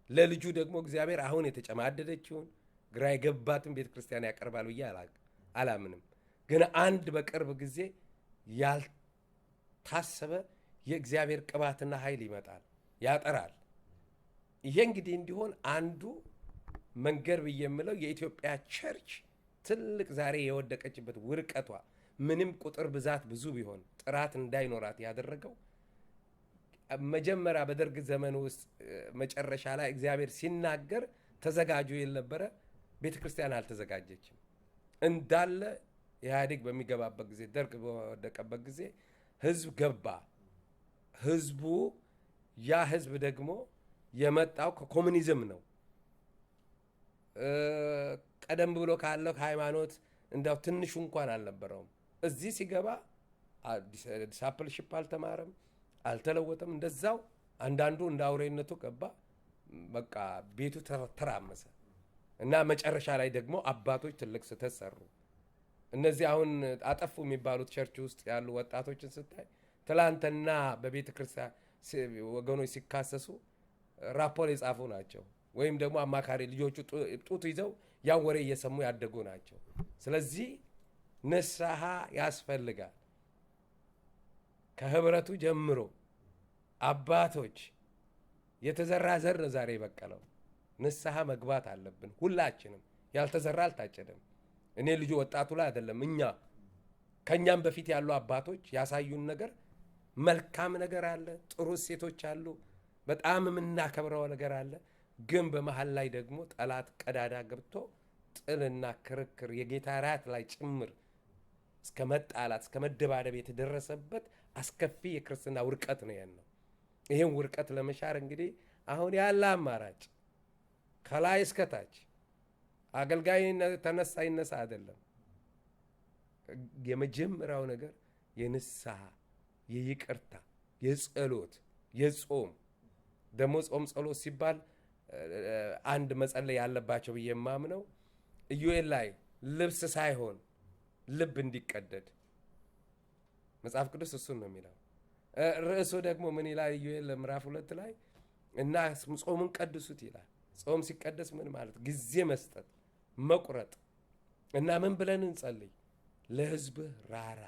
ለልጁ ደግሞ እግዚአብሔር አሁን የተጨማደደችውን፣ ግራ የገባትን ቤተ ክርስቲያን ያቀርባል ብዬ አላምንም። ግን አንድ በቅርብ ጊዜ ያልታሰበ የእግዚአብሔር ቅባትና ኃይል ይመጣል፣ ያጠራል። ይሄ እንግዲህ እንዲሆን አንዱ መንገድ ብዬ የምለው የኢትዮጵያ church ትልቅ ዛሬ የወደቀችበት ውድቀቷ ምንም ቁጥር ብዛት ብዙ ቢሆን ጥራት እንዳይኖራት ያደረገው መጀመሪያ በደርግ ዘመን ውስጥ መጨረሻ ላይ እግዚአብሔር ሲናገር ተዘጋጁ ይል ነበረ። ቤተ ክርስቲያን አልተዘጋጀችም። እንዳለ ኢህአዴግ በሚገባበት ጊዜ፣ ደርግ በወደቀበት ጊዜ ህዝብ ገባ። ህዝቡ ያ ህዝብ ደግሞ የመጣው ከኮሚኒዝም ነው። ቀደም ብሎ ካለው ከሃይማኖት እንዲያው ትንሹ እንኳን አልነበረውም። እዚህ ሲገባ discipleship አልተማረም፣ አልተለወጠም። እንደዛው አንዳንዱ እንደ አውሬነቱ ገባ። በቃ ቤቱ ተራመሰ እና መጨረሻ ላይ ደግሞ አባቶች ትልቅ ስህተት ሰሩ። እነዚህ አሁን አጠፉ የሚባሉት church ውስጥ ያሉ ወጣቶችን ስታይ ትላንትና በቤተ ክርስቲያን ወገኖች ሲካሰሱ ራፖርት የጻፉ ናቸው፣ ወይም ደግሞ አማካሪ ልጆቹ ጡት ይዘው ያን ወሬ እየሰሙ ያደጉ ናቸው። ስለዚህ ንስሐ ያስፈልጋል። ከህብረቱ ጀምሮ አባቶች የተዘራ ዘር ነው ዛሬ የበቀለው። ንስሐ መግባት አለብን ሁላችንም። ያልተዘራ አልታጨደም። እኔ ልጁ ወጣቱ ላይ አይደለም፣ እኛ ከእኛም በፊት ያሉ አባቶች ያሳዩን ነገር መልካም ነገር አለ፣ ጥሩ እሴቶች አሉ፣ በጣም የምናከብረው ነገር አለ። ግን በመሀል ላይ ደግሞ ጠላት ቀዳዳ ገብቶ ጥልና ክርክር የጌታ ራት ላይ ጭምር እስከ መጣላት፣ እስከ መደባደብ የተደረሰበት አስከፊ የክርስትና ውርቀት ነው ያለው። ይህን ውርቀት ለመሻር እንግዲህ አሁን ያለ አማራጭ ከላይ እስከ ታች አገልጋይ ተነሳ ይነሳ አይደለም። የመጀመሪያው ነገር የንስሐ፣ የይቅርታ፣ የጸሎት፣ የጾም። ደግሞ ጾም ጸሎት ሲባል አንድ መጸለይ ያለባቸው ብዬ የማምነው ኢዩኤል ላይ ልብስ ሳይሆን ልብ እንዲቀደድ መጽሐፍ ቅዱስ እሱን ነው የሚለው። ርዕሱ ደግሞ ምን ይላል? ኢዩኤል ምዕራፍ 2 ላይ እና ጾሙን ቀድሱት ይላል። ጾም ሲቀደስ ምን ማለት? ጊዜ መስጠት፣ መቁረጥ። እና ምን ብለን እንጸልይ? ለሕዝብህ ራራ።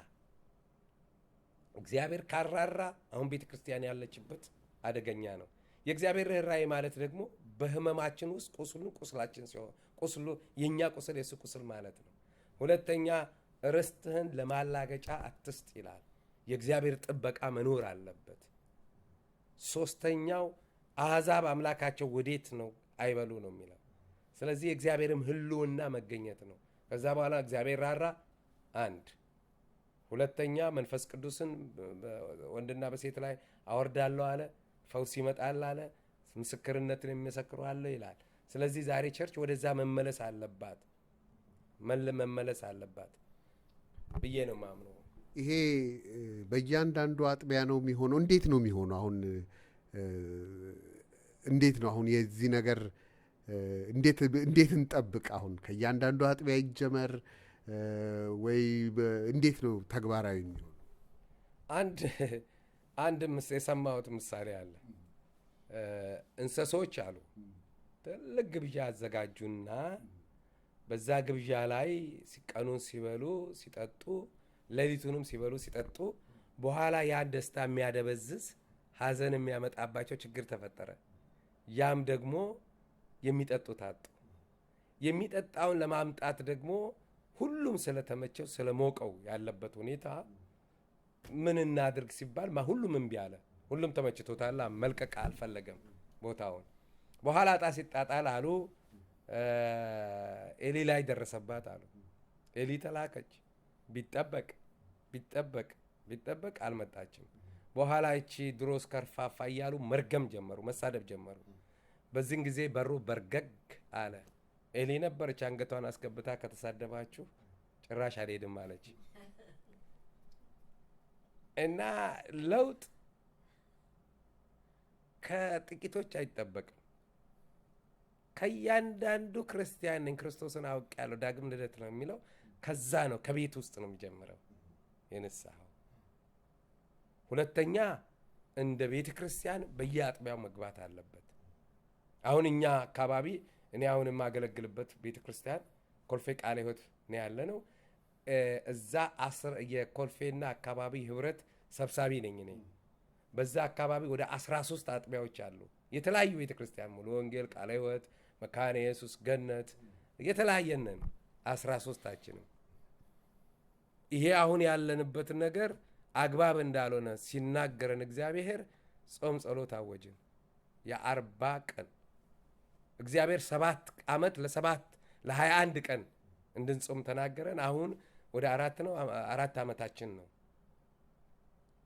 እግዚአብሔር ካራራ አሁን ቤተ ክርስቲያን ያለችበት አደገኛ ነው። የእግዚአብሔር ርኅራኄ ማለት ደግሞ በህመማችን ውስጥ ቁስሉን ቁስላችን ሲሆን፣ ቁስሉ የእኛ ቁስል የሱ ቁስል ማለት ነው። ሁለተኛ ርስትህን ለማላገጫ አትስጥ ይላል። የእግዚአብሔር ጥበቃ መኖር አለበት። ሶስተኛው አሕዛብ አምላካቸው ወዴት ነው አይበሉ ነው የሚለው። ስለዚህ የእግዚአብሔርም ህልውና መገኘት ነው። ከዛ በኋላ እግዚአብሔር ራራ አንድ። ሁለተኛ መንፈስ ቅዱስን ወንድና በሴት ላይ አወርዳለሁ አለ። ፈውስ ይመጣል አለ። ምስክርነትን የሚመሰክሩ አለ ይላል። ስለዚህ ዛሬ church ወደዛ መመለስ አለባት፣ መመለስ አለባት ብዬ ነው የማምነው። ይሄ በእያንዳንዱ አጥቢያ ነው የሚሆነው? እንዴት ነው የሚሆነው? አሁን እንዴት ነው አሁን የዚህ ነገር እንዴት እንጠብቅ? አሁን ከእያንዳንዱ አጥቢያ ይጀመር ወይ እንዴት ነው ተግባራዊ የሚሆነው? አንድ የሰማሁት ምሳሌ አለ። እንስሶች አሉ ትልቅ ግብዣ አዘጋጁና በዛ ግብዣ ላይ ቀኑን ሲበሉ ሲጠጡ፣ ሌሊቱንም ሲበሉ ሲጠጡ፣ በኋላ ያን ደስታ የሚያደበዝዝ ሀዘን የሚያመጣባቸው ችግር ተፈጠረ። ያም ደግሞ የሚጠጡት አጡ። የሚጠጣውን ለማምጣት ደግሞ ሁሉም ስለተመቸው ስለሞቀው ያለበት ሁኔታ ምን እናድርግ ሲባል ሁሉም እምቢ አለ። ሁሉም ተመችቶታል፣ መልቀቅ አልፈለገም ቦታውን። በኋላ ዕጣ ሲጣጣል አሉ ኤሊ ላይ ደረሰባት አሉ። ኤሊ ተላከች። ቢጠበቅ ቢጠበቅ ቢጠበቅ አልመጣችም። በኋላ ይቺ ድሮስ ከርፋፋ እያሉ መርገም ጀመሩ፣ መሳደብ ጀመሩ። በዚህን ጊዜ በሩ በርገግ አለ። ኤሊ ነበረች አንገቷን አስገብታ ከተሳደባችሁ ጭራሽ አልሄድም አለች። እና ለውጥ ከጥቂቶች አይጠበቅም። ከእያንዳንዱ ክርስቲያን ነኝ፣ ክርስቶስን አውቄያለሁ፣ ዳግም ልደት ነው የሚለው ከዛ ነው፣ ከቤት ውስጥ ነው የሚጀምረው የንስሐው። ሁለተኛ እንደ ቤተ ክርስቲያን በየአጥቢያው መግባት አለበት። አሁን እኛ አካባቢ እኔ አሁን የማገለግልበት ቤተ ክርስቲያን ኮልፌ ቃለ ሕይወት ነው ያለ ነው። እዛ 10 የኮልፌና አካባቢ ህብረት ሰብሳቢ ነኝ እኔ። በዛ አካባቢ ወደ 13 አጥቢያዎች አሉ። የተለያዩ ቤተ ክርስቲያን ሙሉ ወንጌል፣ ቃለ ሕይወት፣ መካነ ኢየሱስ፣ ገነት የተለያየነን 13ታችንም። ይሄ አሁን ያለንበት ነገር አግባብ እንዳልሆነ ሲናገረን እግዚአብሔር ጾም ጸሎት አወጅን። የ40 ቀን እግዚአብሔር 7 ዓመት ለሰባት ለሃያ አንድ ቀን እንድንጾም ተናገረን። አሁን ወደ 4 ነው፣ 4 ዓመታችን ነው።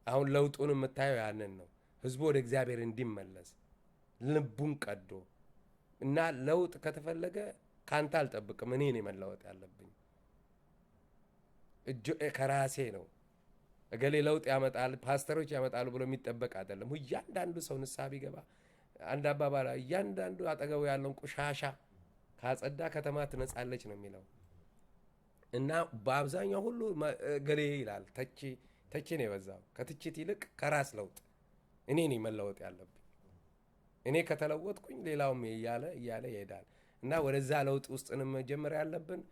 አሁን ለውጡን የምታየው ያንን ነው። ህዝቡ ወደ እግዚአብሔር እንዲመለስ ልቡን ቀዶ እና ለውጥ ከተፈለገ ካንተ አልጠብቅም፣ እኔ ነኝ መለወጥ ያለብኝ። እጆ ከራሴ ነው። እገሌ ለውጥ ያመጣል ፓስተሮች ያመጣሉ ብሎ የሚጠበቅ አይደለም። እያንዳንዱ ሰው ንስሐ ቢገባ አንድ አባባል እያንዳንዱ አጠገቡ ያለውን ቆሻሻ ካጸዳ ከተማ ትነጻለች ነው የሚለው። እና በአብዛኛው ሁሉ እገሌ ይላል። ተቺ ነው የበዛው። ከትችት ይልቅ ከራስ ለውጥ እኔ ነኝ መለወጥ ያለብኝ። እኔ ከተለወጥኩኝ ሌላውም እያለ እያለ ይሄዳል። እና ወደዛ ለውጥ ውስጥ ነው መጀመር ያለብን።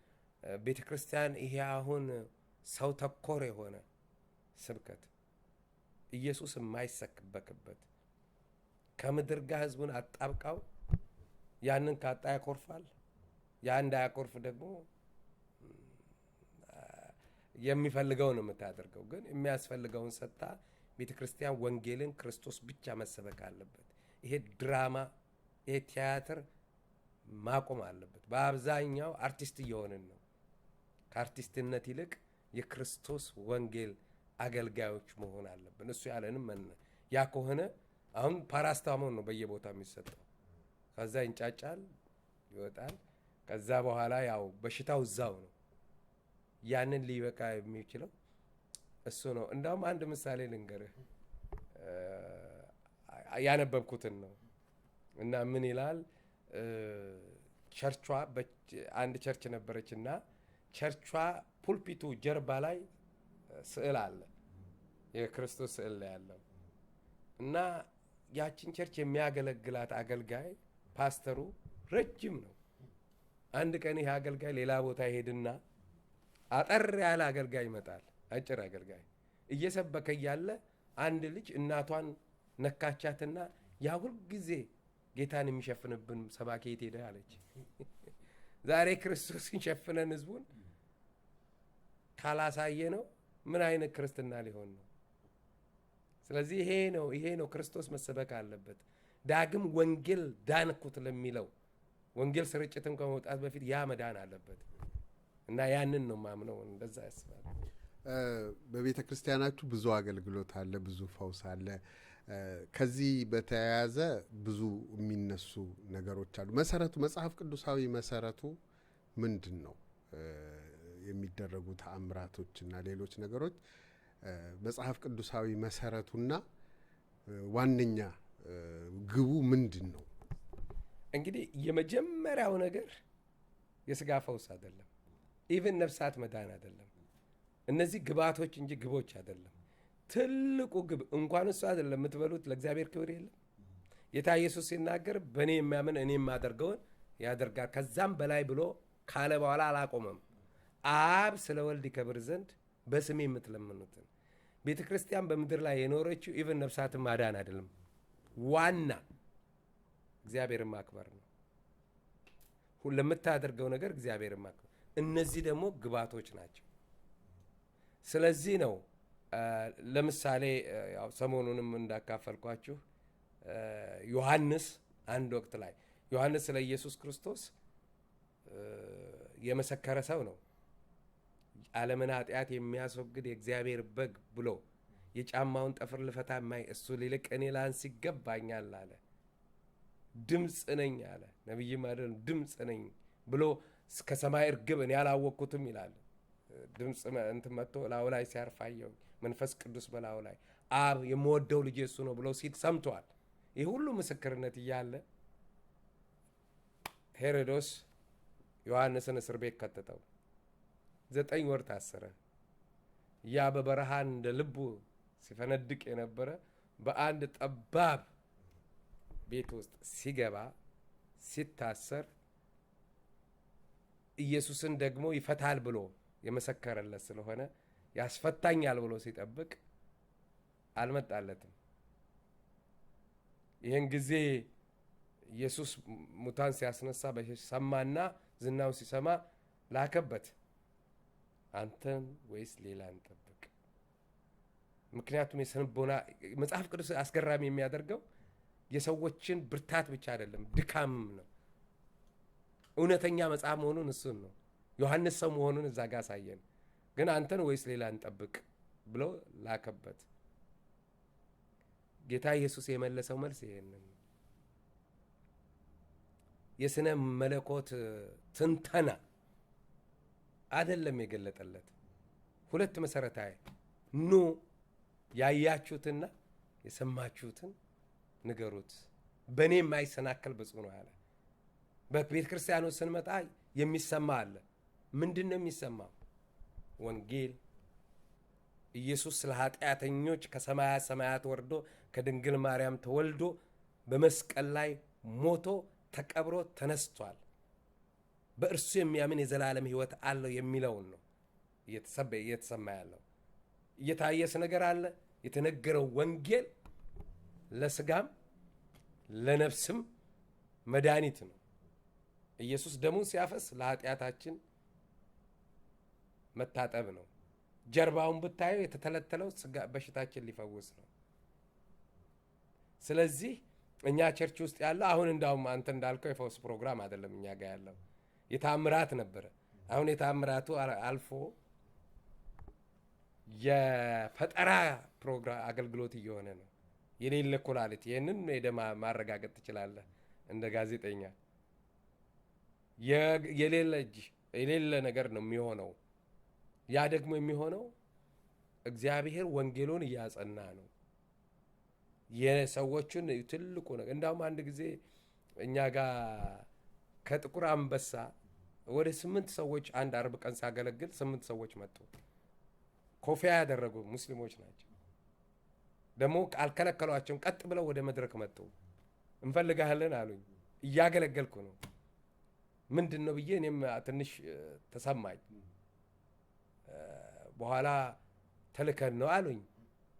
ቤተክርስቲያን ይሄ አሁን ሰው ተኮር የሆነ ስብከት ኢየሱስ የማይሰበክበት ከምድር ጋር ህዝቡን አጣብቃው ያንን ካጣ ያኮርፋል። ያ እንዳያኮርፍ ደግሞ የሚፈልገው ነው የምታደርገው። ግን የሚያስፈልገውን ሰጥታ ቤተክርስቲያን ወንጌልን ክርስቶስ ብቻ መሰበክ አለበት። ይሄ ድራማ ይሄ ቲያትር ማቆም አለበት። በአብዛኛው አርቲስት እየሆንን ነው። ከአርቲስትነት ይልቅ የክርስቶስ ወንጌል አገልጋዮች መሆን አለብን። እሱ ያለንም ያ ከሆነ አሁን ፓራስታሞል ነው በየቦታው የሚሰጠው። ከዛ ይንጫጫል፣ ይወጣል። ከዛ በኋላ ያው በሽታው እዛው ነው። ያንን ሊበቃ የሚችለው እሱ ነው። እንዳውም አንድ ምሳሌ ልንገርህ፣ ያነበብኩትን ነው እና ምን ይላል፣ ቸርቿ አንድ church ነበረች እና church ዋ pulpit ኡ ጀርባ ላይ ስዕል አለ፣ የክርስቶስ ስዕል ላይ ያለው። እና ያችን church የሚያገለግላት አገልጋይ ፓስተሩ ረጅም ነው። አንድ ቀን ይህ አገልጋይ ሌላ ቦታ ይሄድና አጠር ያለ አገልጋይ ይመጣል። አጭር አገልጋይ እየሰበከ እያለ አንድ ልጅ እናቷን ነካቻትና ያ ሁልጊዜ ጌታን የሚሸፍንብን ሰባኪ የት ሄደ አለች። ዛሬ ክርስቶስን ሸፍነን ህዝቡን ካላሳየ ነው ምን አይነት ክርስትና ሊሆን ነው? ስለዚህ ይሄ ነው ክርስቶስ መሰበክ አለበት። ዳግም ወንጌል ዳንኩት ለሚለው ወንጌል ስርጭትም ከመውጣት በፊት ያ መዳን አለበት እና ያንን ነው ማምነው። እንደዛ ያስባል። በቤተ ክርስቲያናችሁ ብዙ አገልግሎት አለ፣ ብዙ ፈውስ አለ። ከዚህ በተያያዘ ብዙ የሚነሱ ነገሮች አሉ። መሰረቱ፣ መጽሐፍ ቅዱሳዊ መሰረቱ ምንድን ነው? የሚደረጉ ተአምራቶችና ሌሎች ነገሮች መጽሐፍ ቅዱሳዊ መሰረቱና ዋነኛ ግቡ ምንድን ነው? እንግዲህ የመጀመሪያው ነገር የስጋ ፈውስ አይደለም። Even ነፍሳት መዳን አይደለም። እነዚህ ግብአቶች እንጂ ግቦች አይደለም። ትልቁ ግብ እንኳን እሱ አይደለም። የምትበሉት ለእግዚአብሔር ክብር የለም። ጌታ ኢየሱስ ሲናገር በእኔ የሚያምን እኔ የማደርገውን ያደርጋል ከዛም በላይ ብሎ ካለ በኋላ አላቆመም። አብ ስለ ወልድ ይከብር ዘንድ በስሜ የምትለምኑትን። ቤተ ክርስቲያን በምድር ላይ የኖረችው even ነፍሳትን ማዳን አይደለም፣ ዋና እግዚአብሔርን ማክበር ነው። ለምታደርገው ነገር እግዚአብሔርን ማክበር። እነዚህ ደግሞ ግብአቶች ናቸው። ስለዚህ ነው ለምሳሌ ያው ሰሞኑንም እንዳካፈልኳችሁ ዮሐንስ አንድ ወቅት ላይ ዮሐንስ ስለ ኢየሱስ ክርስቶስ የመሰከረ ሰው ነው። ዓለምን ኃጢአት የሚያስወግድ የእግዚአብሔር በግ ብሎ የጫማውን ጠፍር ልፈታ የማይ እሱ ሊልቅ እኔ ላንስ ይገባኛል አለ። ድምፅ ነኝ አለ። ነቢይም አይደለም፣ ድምፅ ነኝ ብሎ ከሰማይ እርግብ እኔ አላወቅኩትም ይላል። ድምፅ እንትን መጥቶ ላዩ ላይ ሲያርፍ አየሁኝ። መንፈስ ቅዱስ በላዩ ላይ፣ አብ የምወደው ልጄ እሱ ነው ብሎ ሲል ሰምተዋል። ይህ ሁሉ ምስክርነት እያለ ሄሮዶስ ዮሐንስን እስር ቤት ከተተው። 9 ወር ታሰረ። ያ በበረሃ እንደ ልቡ ሲፈነድቅ የነበረ በአንድ ጠባብ ቤት ውስጥ ሲገባ ሲታሰር ኢየሱስን ደግሞ ይፈታል ብሎ የመሰከረለት ስለሆነ ያስፈታኛል ብሎ ሲጠብቅ አልመጣለትም። ይህን ጊዜ ኢየሱስ ሙታን ሲያስነሳ ሰማና ዝናውን ሲሰማ ላከበት። አንተን ወይስ ሌላ እንጠብቅ? ምክንያቱም የስነልቦና መጽሐፍ ቅዱስ አስገራሚ የሚያደርገው የሰዎችን ብርታት ብቻ አይደለም፣ ድካምም ነው። እውነተኛ መጽሐፍ መሆኑን እሱን ነው። ዮሐንስ ሰው መሆኑን እዛ ጋ አሳየን። ግን አንተን ወይስ ሌላ እንጠብቅ ብሎ ላከበት። ጌታ ኢየሱስ የመለሰው መልስ ይሄንን ነው። የስነ መለኮት ትንተና አይደለም የገለጠለት። ሁለት መሰረታዊ፣ ኑ ያያችሁትና የሰማችሁትን ንገሩት፣ በእኔ የማይሰናከል ብፁዕ ነው አለ። በቤተ ክርስቲያኑ ስንመጣ የሚሰማ አለ። ምንድን ነው የሚሰማው? ወንጌል፣ ኢየሱስ ስለ ኃጢአተኞች ከሰማያ ሰማያት ወርዶ ከድንግል ማርያም ተወልዶ በመስቀል ላይ ሞቶ ተቀብሮ ተነስቷል። በእርሱ የሚያምን የዘላለም ሕይወት አለው የሚለውን ነው እየተሰማ ያለው። እየታየስ ነገር አለ። የተነገረው ወንጌል ለስጋም ለነፍስም መድኃኒት ነው። ኢየሱስ ደሙን ሲያፈስ ለኃጢአታችን መታጠብ ነው። ጀርባውን ብታየው የተተለተለው ስጋ በሽታችን ሊፈውስ ነው። ስለዚህ እኛ church ውስጥ ያለው አሁን እንዳውም አንተ እንዳልከው የፈውስ ፕሮግራም አይደለም እኛ ጋር ያለው፣ የታምራት ነበረ። አሁን የታምራቱ አልፎ የፈጠራ ፕሮግራም አገልግሎት እየሆነ ነው። የሌለ ኩላሊት፣ ይህንን ሄደህ ማረጋገጥ ትችላለህ እንደ ጋዜጠኛ። የሌለ እጅ፣ የሌለ ነገር ነው የሚሆነው። ያ ደግሞ የሚሆነው እግዚአብሔር ወንጌሉን እያጸና ነው። የሰዎቹን ትልቁ ነገር እንዳውም አንድ ጊዜ እኛ ጋር ከጥቁር አንበሳ ወደ ስምንት ሰዎች፣ አንድ አርብ ቀን ሳገለግል ስምንት ሰዎች መጡ። ኮፊያ ያደረጉ ሙስሊሞች ናቸው። ደግሞ አልከለከሏቸውም። ቀጥ ብለው ወደ መድረክ መጡ። እንፈልጋለን አሉኝ። እያገለገልኩ ነው። ምንድን ነው ብዬ እኔም ትንሽ ተሰማኝ። በኋላ ተልከን ነው አሉኝ።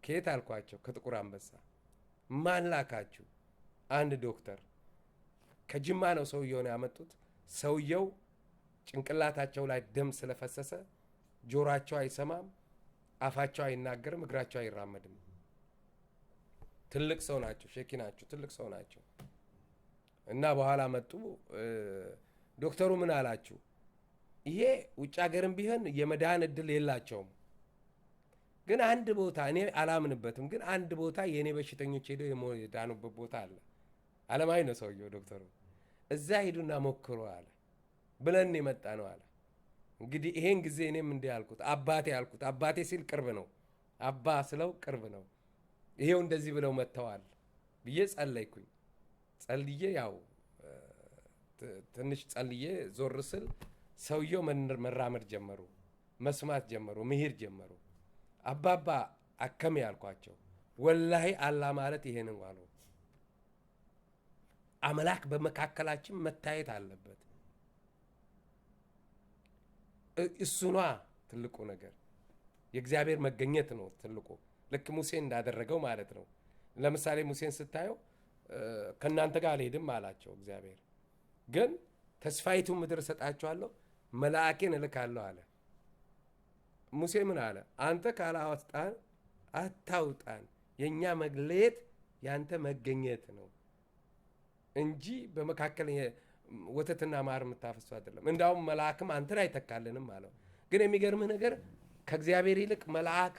ከየት አልኳቸው። ከጥቁር አንበሳ። ማን ላካችሁ? አንድ ዶክተር ከጅማ ነው ሰውየውን ያመጡት። ሰውየው ጭንቅላታቸው ላይ ደም ስለፈሰሰ ጆሯቸው አይሰማም፣ አፋቸው አይናገርም፣ እግራቸው አይራመድም። ትልቅ ሰው ናቸው፣ ሼኪ ናቸው፣ ትልቅ ሰው ናቸው። እና በኋላ መጡ። ዶክተሩ ምን አላችሁ? ይሄ ውጭ ሀገርም ቢሆን የመዳን እድል የላቸውም። ግን አንድ ቦታ፣ እኔ አላምንበትም፣ ግን አንድ ቦታ የእኔ በሽተኞች ሄደው የዳኑበት ቦታ አለ። አለማዊ ነው ሰውየው ዶክተሩ። እዛ ሂዱና ሞክሩ አለ። ብለን የመጣ ነው አለ። እንግዲህ ይሄን ጊዜ እኔም እንዲህ አልኩት፣ አባቴ አልኩት። አባቴ ሲል ቅርብ ነው፣ አባ ስለው ቅርብ ነው። ይሄው እንደዚህ ብለው መጥተዋል ብዬ ጸለይኩኝ። ጸልዬ ያው ትንሽ ጸልዬ ዞር ስል ሰውየው መራመድ ጀመሩ፣ መስማት ጀመሩ፣ መሄድ ጀመሩ። አባባ akkami ያልኳቸው፣ ወላሂ አላህ ማለት ይሄ ነው አሉ። አምላክ በመካከላችን መታየት አለበት። እሱኗ ትልቁ ነገር የእግዚአብሔር መገኘት ነው ትልቁ። ልክ ሙሴ እንዳደረገው ማለት ነው። ለምሳሌ ሙሴን ስታየው ከእናንተ ጋር አልሄድም አላቸው እግዚአብሔር። ግን ተስፋይቱ ምድር እሰጣችኋለሁ፣ መልአኬን እልካለሁ አለ። ሙሴ ምን አለ? አንተ ካላወጣን አታውጣን፣ የእኛ መለየት ያንተ መገኘት ነው እንጂ በመካከል ወተትና ማር የምታፈሱ አይደለም። እንዳውም መልአክም አንተን አይተካልንም አለው። ግን የሚገርምህ ነገር ከእግዚአብሔር ይልቅ መልአክ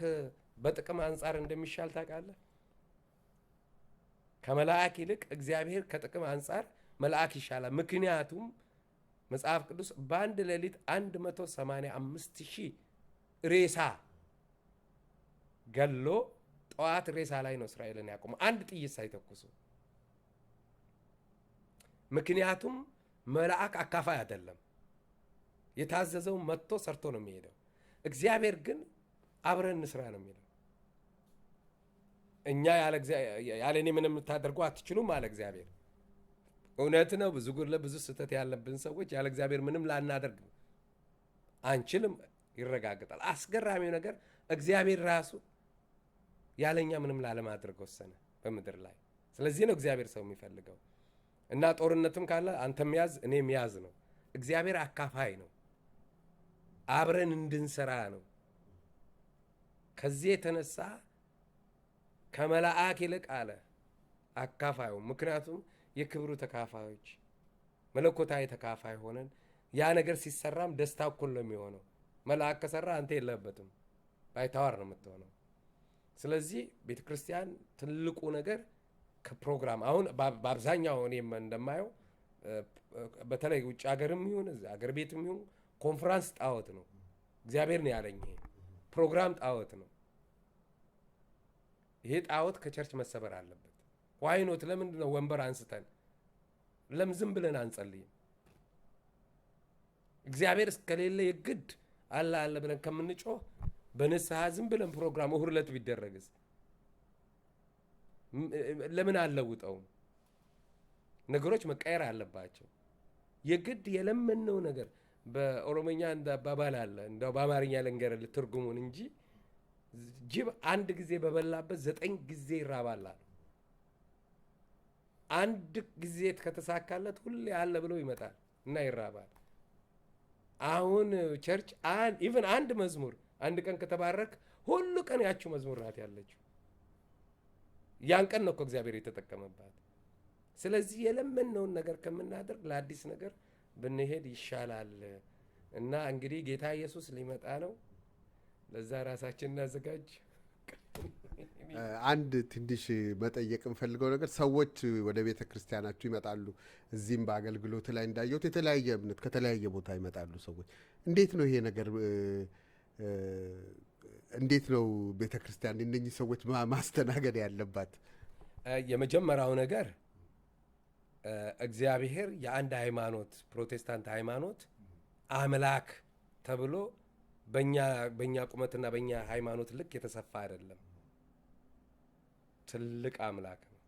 በጥቅም አንጻር እንደሚሻል ታውቃለህ? ከመልአክ ይልቅ እግዚአብሔር ከጥቅም አንጻር መልአክ ይሻላል። ምክንያቱም መጽሐፍ ቅዱስ በአንድ ሌሊት 185,000 ሬሳ ገሎ ጠዋት ሬሳ ላይ ነው እስራኤልን ያቆመው፣ አንድ ጥይት ሳይተኩሱ። ምክንያቱም መልአክ አካፋይ አይደለም። የታዘዘው መጥቶ ሰርቶ ነው የሚሄደው። እግዚአብሔር ግን አብረን እንስራ ነው የሚለው። እኛ ያለ እኔ ምንም ልታደርጉ አትችሉም አለ እግዚአብሔር። እውነት ነው። ብዙ ጉድለት፣ ብዙ ስህተት ያለብን ሰዎች ያለ እግዚአብሔር ምንም ላናደርግ አንችልም፣ ይረጋግጣል። አስገራሚው ነገር እግዚአብሔር ራሱ ያለኛ ምንም ላለማድረግ ወሰነ በምድር ላይ። ስለዚህ ነው እግዚአብሔር ሰው የሚፈልገው። እና ጦርነትም ካለ አንተም ያዝ እኔም ያዝ ነው። እግዚአብሔር አካፋይ ነው። አብረን እንድንሰራ ነው። ከዚህ የተነሳ ከመላእክ ይልቅ አለ አካፋዩ። ምክንያቱም የክብሩ ተካፋዮች፣ መለኮታዊ ተካፋይ ሆነን ያ ነገር ሲሰራም ደስታ እኩል ነው የሚሆነው። መልአክ ከሰራ አንተ የለህበትም፣ ባይተዋር ነው የምትሆነው። ስለዚህ ቤተ ክርስቲያን ትልቁ ነገር ከፕሮግራም አሁን በአብዛኛው እኔም እንደማየው በተለይ ውጭ ሀገርም ይሁን አገር ቤትም ይሁን ኮንፈራንስ ጣዖት ነው። እግዚአብሔር ነው ያለኝ። ይሄ ፕሮግራም ጣዖት ነው። ይሄ ጣዖት ከ church መሰበር አለበት። Why not? ለምንድን ነው ወንበር አንስተን ለምን ዝም ብለን አንጸልይም? እግዚአብሔር እስከሌለ የግድ አለ አለ ብለን ከምንጮህ በንስሐ ዝም ብለን ፕሮግራም እሁድ ዕለት ቢደረግስ ለምን አልለውጠውም? ነገሮች መቀየር አለባቸው። የግድ የለመነው ነገር በኦሮሞኛ እንደ አባባል አለ፣ እንደው በአማርኛ ልንገርልህ ትርጉሙን እንጂ፣ ጅብ አንድ ጊዜ በበላበት ዘጠኝ ጊዜ ይራባል አሉ። አንድ ጊዜ ከተሳካለት ሁሌ አለ ብሎ ይመጣል እና ይራባል። አሁን church even አንድ መዝሙር አንድ ቀን ከተባረክ ሁሉ ቀን ያችው መዝሙር ናት ያለችው። ያን ቀን ነው እኮ እግዚአብሔር የተጠቀመባት። ስለዚህ የለመነውን ነገር ከምናደርግ ለአዲስ ነገር ብንሄድ ይሻላል። እና እንግዲህ ጌታ ኢየሱስ ሊመጣ ነው። ለዛ ራሳችን እናዘጋጅ። አንድ ትንሽ መጠየቅ የምፈልገው ነገር፣ ሰዎች ወደ ቤተ ክርስቲያናችሁ ይመጣሉ። እዚህም በአገልግሎት ላይ እንዳየሁት የተለያየ እምነት ከተለያየ ቦታ ይመጣሉ ሰዎች። እንዴት ነው ይሄ ነገር? እንዴት ነው ቤተ ክርስቲያን እነኚህ ሰዎች ማስተናገድ ያለባት? የመጀመሪያው ነገር እግዚአብሔር የአንድ ሃይማኖት፣ ፕሮቴስታንት ሃይማኖት አምላክ ተብሎ በእኛ ቁመትና በእኛ ሃይማኖት ልክ የተሰፋ አይደለም። ትልቅ አምላክ ነው።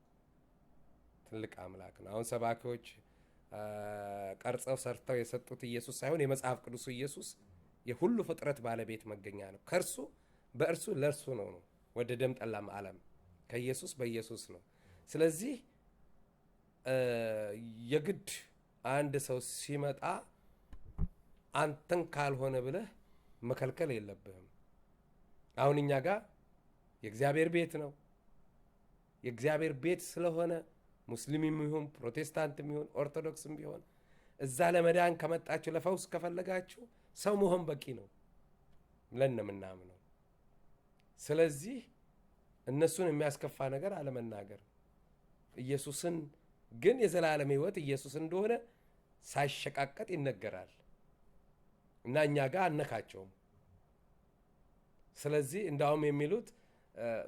ትልቅ አምላክ ነው። አሁን ሰባኪዎች ቀርጸው ሰርተው የሰጡት ኢየሱስ ሳይሆን የመጽሐፍ ቅዱሱ ኢየሱስ የሁሉ ፍጥረት ባለቤት መገኛ ነው። ከእርሱ፣ በእርሱ፣ ለእርሱ ነው። ወደደም ጠላም ዓለም ከኢየሱስ በኢየሱስ ነው። ስለዚህ የግድ አንድ ሰው ሲመጣ አንተን ካልሆነ ብለህ መከልከል የለብህም። አሁን እኛ ጋር የእግዚአብሔር ቤት ነው። የእግዚአብሔር ቤት ስለሆነ ሙስሊምም ይሁን፣ ፕሮቴስታንትም ይሁን፣ ኦርቶዶክስም ቢሆን እዛ ለመዳን ከመጣችሁ፣ ለፈውስ ከፈለጋችሁ ሰው መሆን በቂ ነው ብለን ነው የምናምነው። ስለዚህ እነሱን የሚያስከፋ ነገር አለመናገር፣ ኢየሱስን ግን የዘላለም ሕይወት ኢየሱስ እንደሆነ ሳይሸቃቀጥ ይነገራል እና እኛ ጋር አነካቸውም። ስለዚህ እንዳውም የሚሉት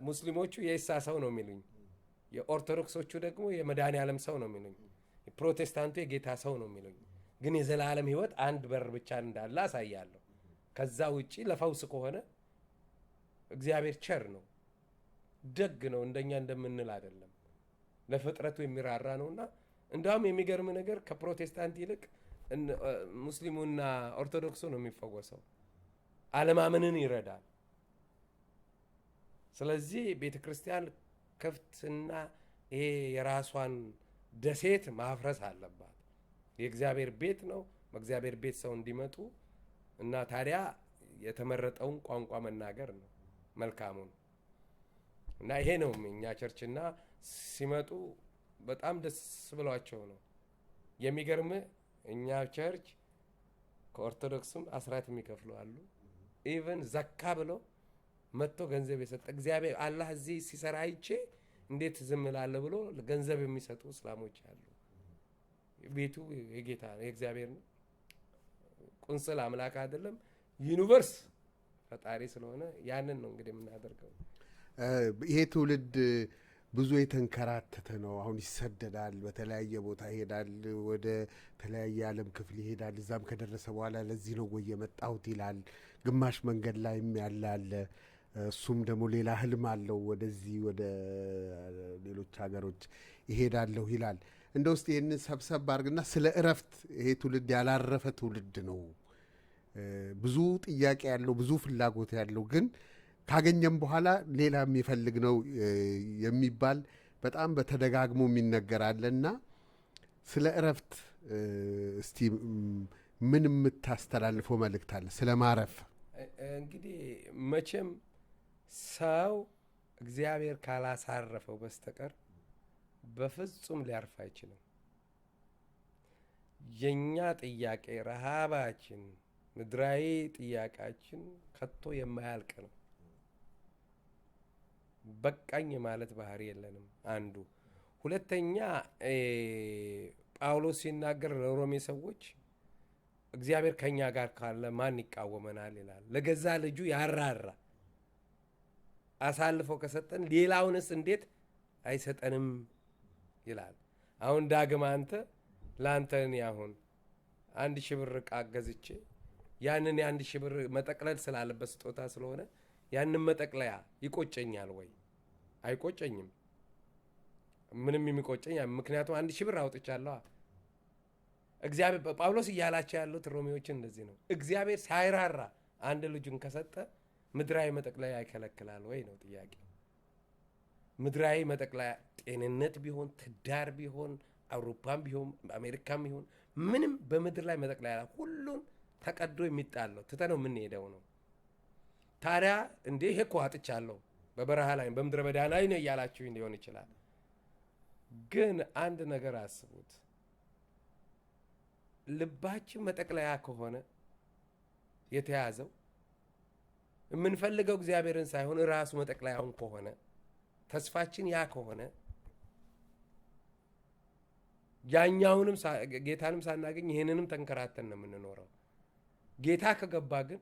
ሙስሊሞቹ የኢሳ ሰው ነው የሚሉኝ፣ የኦርቶዶክሶቹ ደግሞ የመድኃኔ ዓለም ሰው ነው የሚሉኝ፣ የፕሮቴስታንቱ የጌታ ሰው ነው የሚሉኝ። ግን የዘላለም ሕይወት አንድ በር ብቻ እንዳለ አሳያለሁ። ከዛ ውጪ ለፈውስ ከሆነ እግዚአብሔር ቸር ነው፣ ደግ ነው፣ እንደኛ እንደምንል አይደለም። ለፍጥረቱ የሚራራ ነውና እንዳውም የሚገርም ነገር ከፕሮቴስታንት ይልቅ ሙስሊሙና ኦርቶዶክሱ ነው የሚፈወሰው። አለማመንን ይረዳል። ስለዚህ ቤተ ክርስቲያን ክፍትና ይሄ የራሷን ደሴት ማፍረስ አለባት። የእግዚአብሔር ቤት ነው። በእግዚአብሔር ቤት ሰው እንዲመጡ እና ታዲያ የተመረጠውን ቋንቋ መናገር ነው መልካሙን። እና ይሄ ነው እኛ church ና ሲመጡ በጣም ደስ ብሏቸው ነው። የሚገርም እኛ church ከኦርቶዶክስም አስራት የሚከፍሉ አሉ። Even ዘካ ብለው መጥቶ ገንዘብ የሰጠ፣ እግዚአብሔር አላህ እዚህ ሲሰራ አይቼ እንዴት ዝም እላለሁ ብሎ ገንዘብ የሚሰጡ እስላሞች አሉ። ቤቱ የጌታ ነው፣ የእግዚአብሔር ነው። ቁንጽል አምላክ አይደለም፣ universe ፈጣሪ ስለሆነ ያንን ነው እንግዲህ የምናደርገው። ይሄ ትውልድ ብዙ የተንከራተተ ነው። አሁን ይሰደዳል፣ በተለያየ ቦታ ይሄዳል፣ ወደ ተለያየ ዓለም ክፍል ይሄዳል። እዛም ከደረሰ በኋላ ለዚህ ነው ወይ የመጣሁት ይላል። ግማሽ መንገድ ላይም ያለ አለ። እሱም ደግሞ ሌላ ህልም አለው፣ ወደዚህ ወደ ሌሎች ሀገሮች ይሄዳለሁ ይላል። እንደ ውስጥ ይህንን ሰብሰብ አድርግና ስለ እረፍት፣ ይሄ ትውልድ ያላረፈ ትውልድ ነው። ብዙ ጥያቄ ያለው፣ ብዙ ፍላጎት ያለው፣ ግን ካገኘም በኋላ ሌላ የሚፈልግ ነው የሚባል በጣም በተደጋግሞ የሚነገር አለና ስለ እረፍት እስቲ ምን የምታስተላልፈው መልእክት አለ? ስለ ማረፍ። እንግዲህ መቼም ሰው እግዚአብሔር ካላሳረፈው በስተቀር በፍጹም ሊያርፍ አይችልም። የኛ ጥያቄ፣ ረሃባችን፣ ምድራዊ ጥያቄያችን ከቶ የማያልቅ ነው። በቃኝ ማለት ባህሪ የለንም። አንዱ። ሁለተኛ ጳውሎስ ሲናገር ለሮሜ ሰዎች እግዚአብሔር ከኛ ጋር ካለ ማን ይቃወመናል ይላል። ለገዛ ልጁ ያራራ አሳልፎ ከሰጠን ሌላውንስ እንዴት አይሰጠንም ይላል። አሁን ዳግም አንተ ለአንተ እኔ አሁን 1,000 ብር እቃ ገዝቼ ያንን የ1,000 ብር መጠቅለል ስላለበት ስጦታ ስለሆነ ያንን መጠቅለያ ይቆጨኛል ወይ? አይቆጨኝም። ምንም የሚቆጨኝ፣ ምክንያቱም 1,000 ብር አውጥቻለሁ። እግዚአብሔር ጳውሎስ እያላቸው ያሉት ሮሜዎችን እንደዚህ ነው። እግዚአብሔር ሳይራራ አንድ ልጁን ከሰጠ ምድራዊ መጠቅለያ ይከለክላል ወይ ነው ጥያቄ። ምድራዊ መጠቅለያ ጤንነት ቢሆን፣ ትዳር ቢሆን፣ አውሮፓም ቢሆን፣ አሜሪካም ቢሆን፣ ምንም በምድር ላይ መጠቅለያ ሁሉን ተቀዶ የሚጣለው ትተነው የምንሄደው ነው። ታዲያ እንዴ ይሄ እኮ አጥቻለሁ፣ በበረሃ ላይ በምድረ በዳ ላይ ነው እያላችሁ ሊሆን ይችላል። ግን አንድ ነገር አስቡት። ልባችን መጠቅለያ ከሆነ የተያዘው የምንፈልገው እግዚአብሔርን ሳይሆን ራሱ መጠቅለያውን ከሆነ፣ ተስፋችን ያ ከሆነ፣ ያኛውንም ጌታንም ሳናገኝ ይህንንም ተንከራተን ነው የምንኖረው። ጌታ ከገባ ግን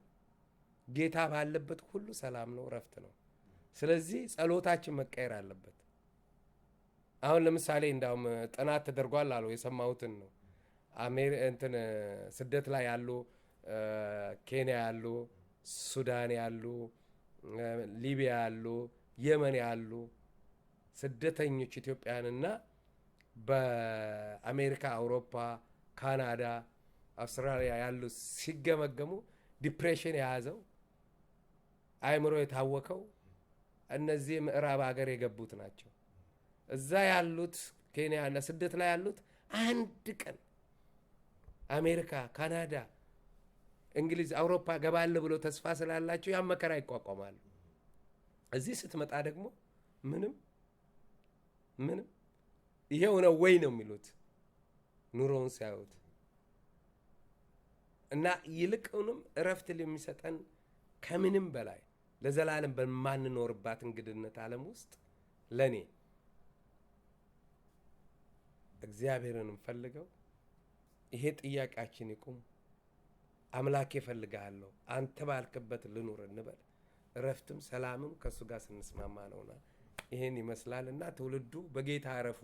ጌታ ባለበት ሁሉ ሰላም ነው፣ እረፍት ነው። ስለዚህ ጸሎታችን መቀየር አለበት። አሁን ለምሳሌ እንዳውም ጥናት ተደርጓል አሉ፣ የሰማሁትን ነው። እንትን ስደት ላይ ያሉ፣ ኬንያ ያሉ፣ ሱዳን ያሉ፣ ሊቢያ ያሉ፣ የመን ያሉ ስደተኞች ኢትዮጵያንና በአሜሪካ፣ አውሮፓ፣ ካናዳ፣ አውስትራሊያ ያሉ ሲገመገሙ depression የያዘው፣ አእምሮ የታወከው እነዚህ ምዕራብ ሀገር የገቡት ናቸው። እዛ ያሉት ኬንያ እና ስደት ላይ ያሉት አንድ ቀን አሜሪካ፣ ካናዳ፣ እንግሊዝ፣ አውሮፓ ገባለሁ ብሎ ተስፋ ስላላቸው ያን መከራ ይቋቋማሉ። እዚህ ስትመጣ ደግሞ ምንም ምንም ይሄው ነው ወይ ነው የሚሉት ኑሮውን ሲያዩት። እና ይልቁንም እረፍት የሚሰጠን ከምንም በላይ ለዘላለም በማንኖርባት እንግድነት ዓለም ውስጥ ለእኔ እግዚአብሔርን እንፈልገው። ይሄ ጥያቄያችን ይቁም። አምላኬ እፈልግሃለሁ፣ አንተ ባልክበት ልኑር እንበል። እረፍትም ሰላምም ከእሱ ጋር ስንስማማ ነውና ይሄን ይመስላል። እና ትውልዱ በጌታ እረፉ።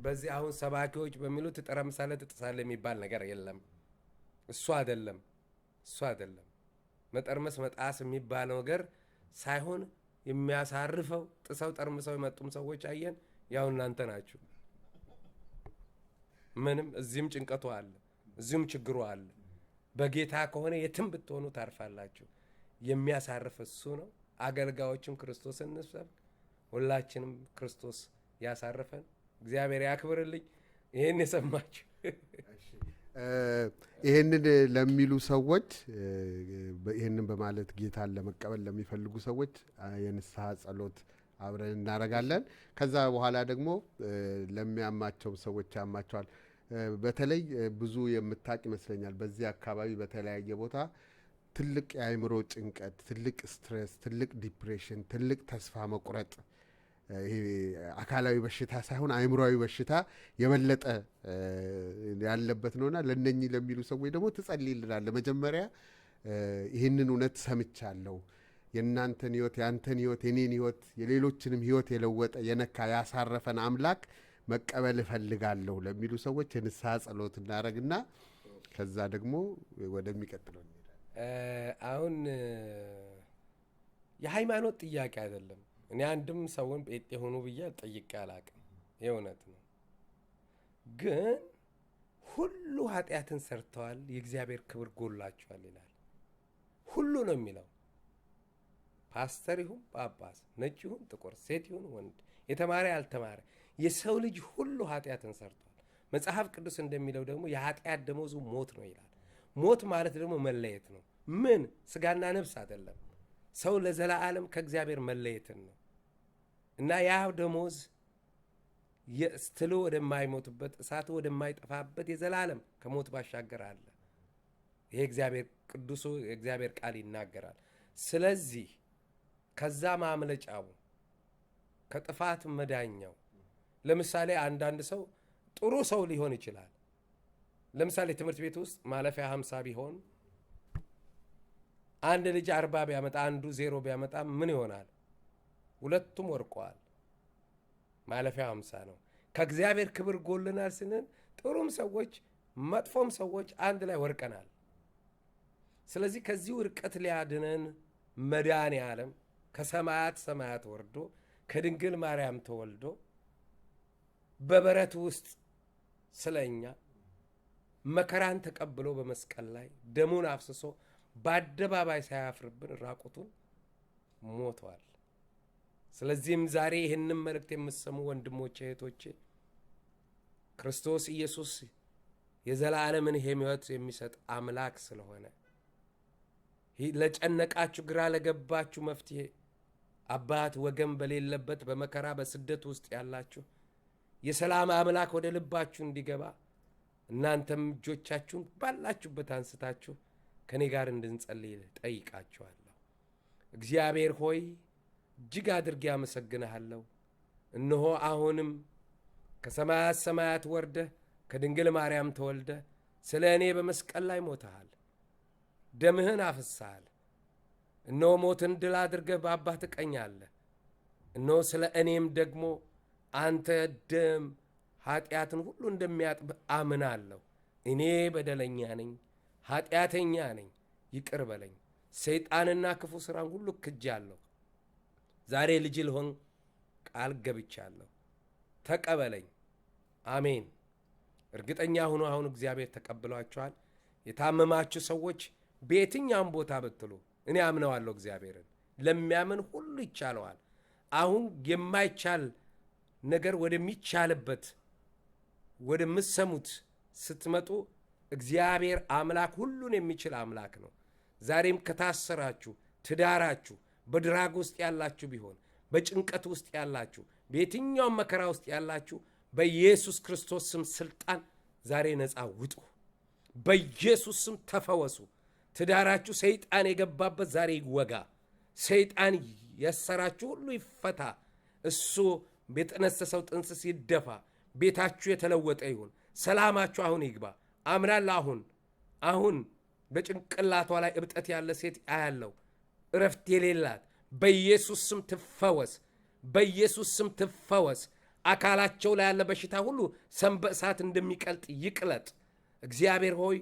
በዚህ አሁን ሰባኪዎች በሚሉት ትጠረምሳለህ፣ ትጥሳለህ የሚባል ነገር የለም። እሱ አይደለም፣ እሱ አይደለም። መጠርመስ መጣስ የሚባለው ነገር ሳይሆን የሚያሳርፈው ጥሰው ጠርምሰው የመጡም ሰዎች አየን። ያው እናንተ ናችሁ። ምንም እዚህም ጭንቀቱ አለ፣ እዚህም ችግሩ አለ። በጌታ ከሆነ የትም ብትሆኑ ታርፋላችሁ። የሚያሳርፍ እሱ ነው። አገልጋዮችም ክርስቶስን እንስበክ። ሁላችንም ክርስቶስ ያሳርፈን። እግዚአብሔር ያክብርልኝ። ይህን የሰማችሁ ይህንን ለሚሉ ሰዎች፣ ይህንን በማለት ጌታን ለመቀበል ለሚፈልጉ ሰዎች የንስሐ ጸሎት አብረን እናደርጋለን። ከዛ በኋላ ደግሞ ለሚያማቸው ሰዎች ያማቸዋል። በተለይ ብዙ የምታቅ ይመስለኛል፣ በዚህ አካባቢ በተለያየ ቦታ ትልቅ የአእምሮ ጭንቀት፣ ትልቅ stress፣ ትልቅ depression፣ ትልቅ ተስፋ መቁረጥ፣ ይሄ አካላዊ በሽታ ሳይሆን አእምሯዊ በሽታ የበለጠ ያለበት ነውና ለእነኚህ ለሚሉ ሰዎች ደግሞ ትጸልይልናለህ። መጀመሪያ ይህንን እውነት ሰምቻለሁ፣ የእናንተን ህይወት፣ የአንተን ህይወት፣ የኔን ህይወት፣ የሌሎችንም ህይወት የለወጠ፣ የነካ፣ ያሳረፈን አምላክ መቀበል እፈልጋለሁ ለሚሉ ሰዎች የንስሐ ጸሎት እናደርግና ከዛ ደግሞ ወደሚቀጥለው እንሄዳለን። አሁን የሃይማኖት ጥያቄ አይደለም። እኔ አንድም ሰውን ጴንጤ ሆኑ ብዬ ጠይቄ አላቅም። የእውነት ነው። ግን ሁሉ ኃጢአትን ሰርተዋል፣ የእግዚአብሔር ክብር ጎሏቸዋል ይላል። ሁሉ ነው የሚለው። ፓስተር ይሁን ጳጳስ፣ ነጭ ይሁን ጥቁር፣ ሴት ይሁን ወንድ፣ የተማረ ያልተማረ፣ የሰው ልጅ ሁሉ ኃጢአትን ሰርቷል። መጽሐፍ ቅዱስ እንደሚለው ደግሞ የኃጢአት ደመወዙ ሞት ነው ይላል። ሞት ማለት ደግሞ መለየት ነው። ምን ስጋና ነፍስ አይደለም። ሰው ለዘላለም ከእግዚአብሔር መለየትን ነው። እና ያ ደሞዝ ትሉ ወደማይሞትበት፣ እሳቱ ወደማይጠፋበት የዘላለም ከሞት ባሻገር አለ። ይሄ እግዚአብሔር ቅዱሱ የእግዚአብሔር ቃል ይናገራል። ስለዚህ ከዛ ማምለጫው፣ ከጥፋት መዳኛው፣ ለምሳሌ አንዳንድ ሰው ጥሩ ሰው ሊሆን ይችላል። ለምሳሌ ትምህርት ቤት ውስጥ ማለፊያ 50 ቢሆን አንድ ልጅ 40 ቢያመጣ አንዱ 0 ቢያመጣ ምን ይሆናል? ሁለቱም ወድቀዋል። ማለፊያው 50 ነው። ከእግዚአብሔር ክብር ጎልናል ስንል ጥሩም ሰዎች መጥፎም ሰዎች አንድ ላይ ወድቀናል። ስለዚህ ከዚህ ውድቀት ሊያድነን መድኃኔ ዓለም ከሰማያት ሰማያት ወርዶ ከድንግል ማርያም ተወልዶ በበረት ውስጥ ስለኛ መከራን ተቀብሎ በመስቀል ላይ ደሙን አፍስሶ በአደባባይ ሳያፍርብን ራቁቱን ሞቷል። ስለዚህም ዛሬ ይህንን መልእክት የምትሰሙ ወንድሞቼ፣ እህቶቼ፣ ክርስቶስ ኢየሱስ የዘላለምን ሕይወት የሚሰጥ አምላክ ስለሆነ ለጨነቃችሁ፣ ግራ ለገባችሁ መፍትሄ፣ አባት ወገን በሌለበት በመከራ በስደት ውስጥ ያላችሁ የሰላም አምላክ ወደ ልባችሁ እንዲገባ እናንተም እጆቻችሁን ባላችሁበት አንስታችሁ ከእኔ ጋር እንድንጸልይ ጠይቃችኋለሁ። እግዚአብሔር ሆይ፣ እጅግ አድርጌ አመሰግንሃለሁ። እነሆ አሁንም ከሰማያት ሰማያት ወርደህ፣ ከድንግል ማርያም ተወልደህ፣ ስለ እኔ በመስቀል ላይ ሞተሃል፣ ደምህን አፍስሰሃል። እነሆ ሞትን ድል አድርገህ በአባትህ ቀኝ አለህ። እነሆ ስለ እኔም ደግሞ አንተ ደም ኃጢአትን ሁሉ እንደሚያጥብ አምናለሁ። እኔ በደለኛ ነኝ፣ ኃጢአተኛ ነኝ፣ ይቅር በለኝ። ሰይጣንና ክፉ ሥራን ሁሉ ክጃለሁ። ዛሬ ልጅህ ልሆን ቃል ገብቻለሁ። ተቀበለኝ። አሜን። እርግጠኛ ሁኑ፣ አሁን እግዚአብሔር ተቀብሏችኋል። የታመማችሁ ሰዎች በየትኛውም ቦታ ብትሉ እኔ አምነዋለሁ እግዚአብሔርን። ለሚያምን ሁሉ ይቻለዋል። አሁን የማይቻል ነገር ወደሚቻልበት ወደምትሰሙት ስትመጡ እግዚአብሔር አምላክ ሁሉን የሚችል አምላክ ነው። ዛሬም ከታሰራችሁ፣ ትዳራችሁ በ drug ውስጥ ያላችሁ ቢሆን፣ በጭንቀት ውስጥ ያላችሁ፣ በየትኛውም መከራ ውስጥ ያላችሁ፣ በኢየሱስ ክርስቶስ ስም ስልጣን ዛሬ ነፃ ውጡ። በኢየሱስ ስም ተፈወሱ። ትዳራችሁ ሰይጣን የገባበት ዛሬ ይወጋ። ሰይጣን ያሰራችሁ ሁሉ ይፈታ። እሱ የጠነሰሰው ጥንስስ ይደፋ። ቤታችሁ የተለወጠ ይሁን። ሰላማችሁ አሁን ይግባ። አምናለሁ። አሁን አሁን በጭንቅላቷ ላይ እብጠት ያለ ሴት አያለው፣ እረፍት የሌላት፣ በኢየሱስ ስም ትፈወስ። በኢየሱስ ስም ትፈወስ። አካላቸው ላይ ያለ በሽታ ሁሉ ሰም በእሳት እንደሚቀልጥ ይቅለጥ። እግዚአብሔር ሆይ።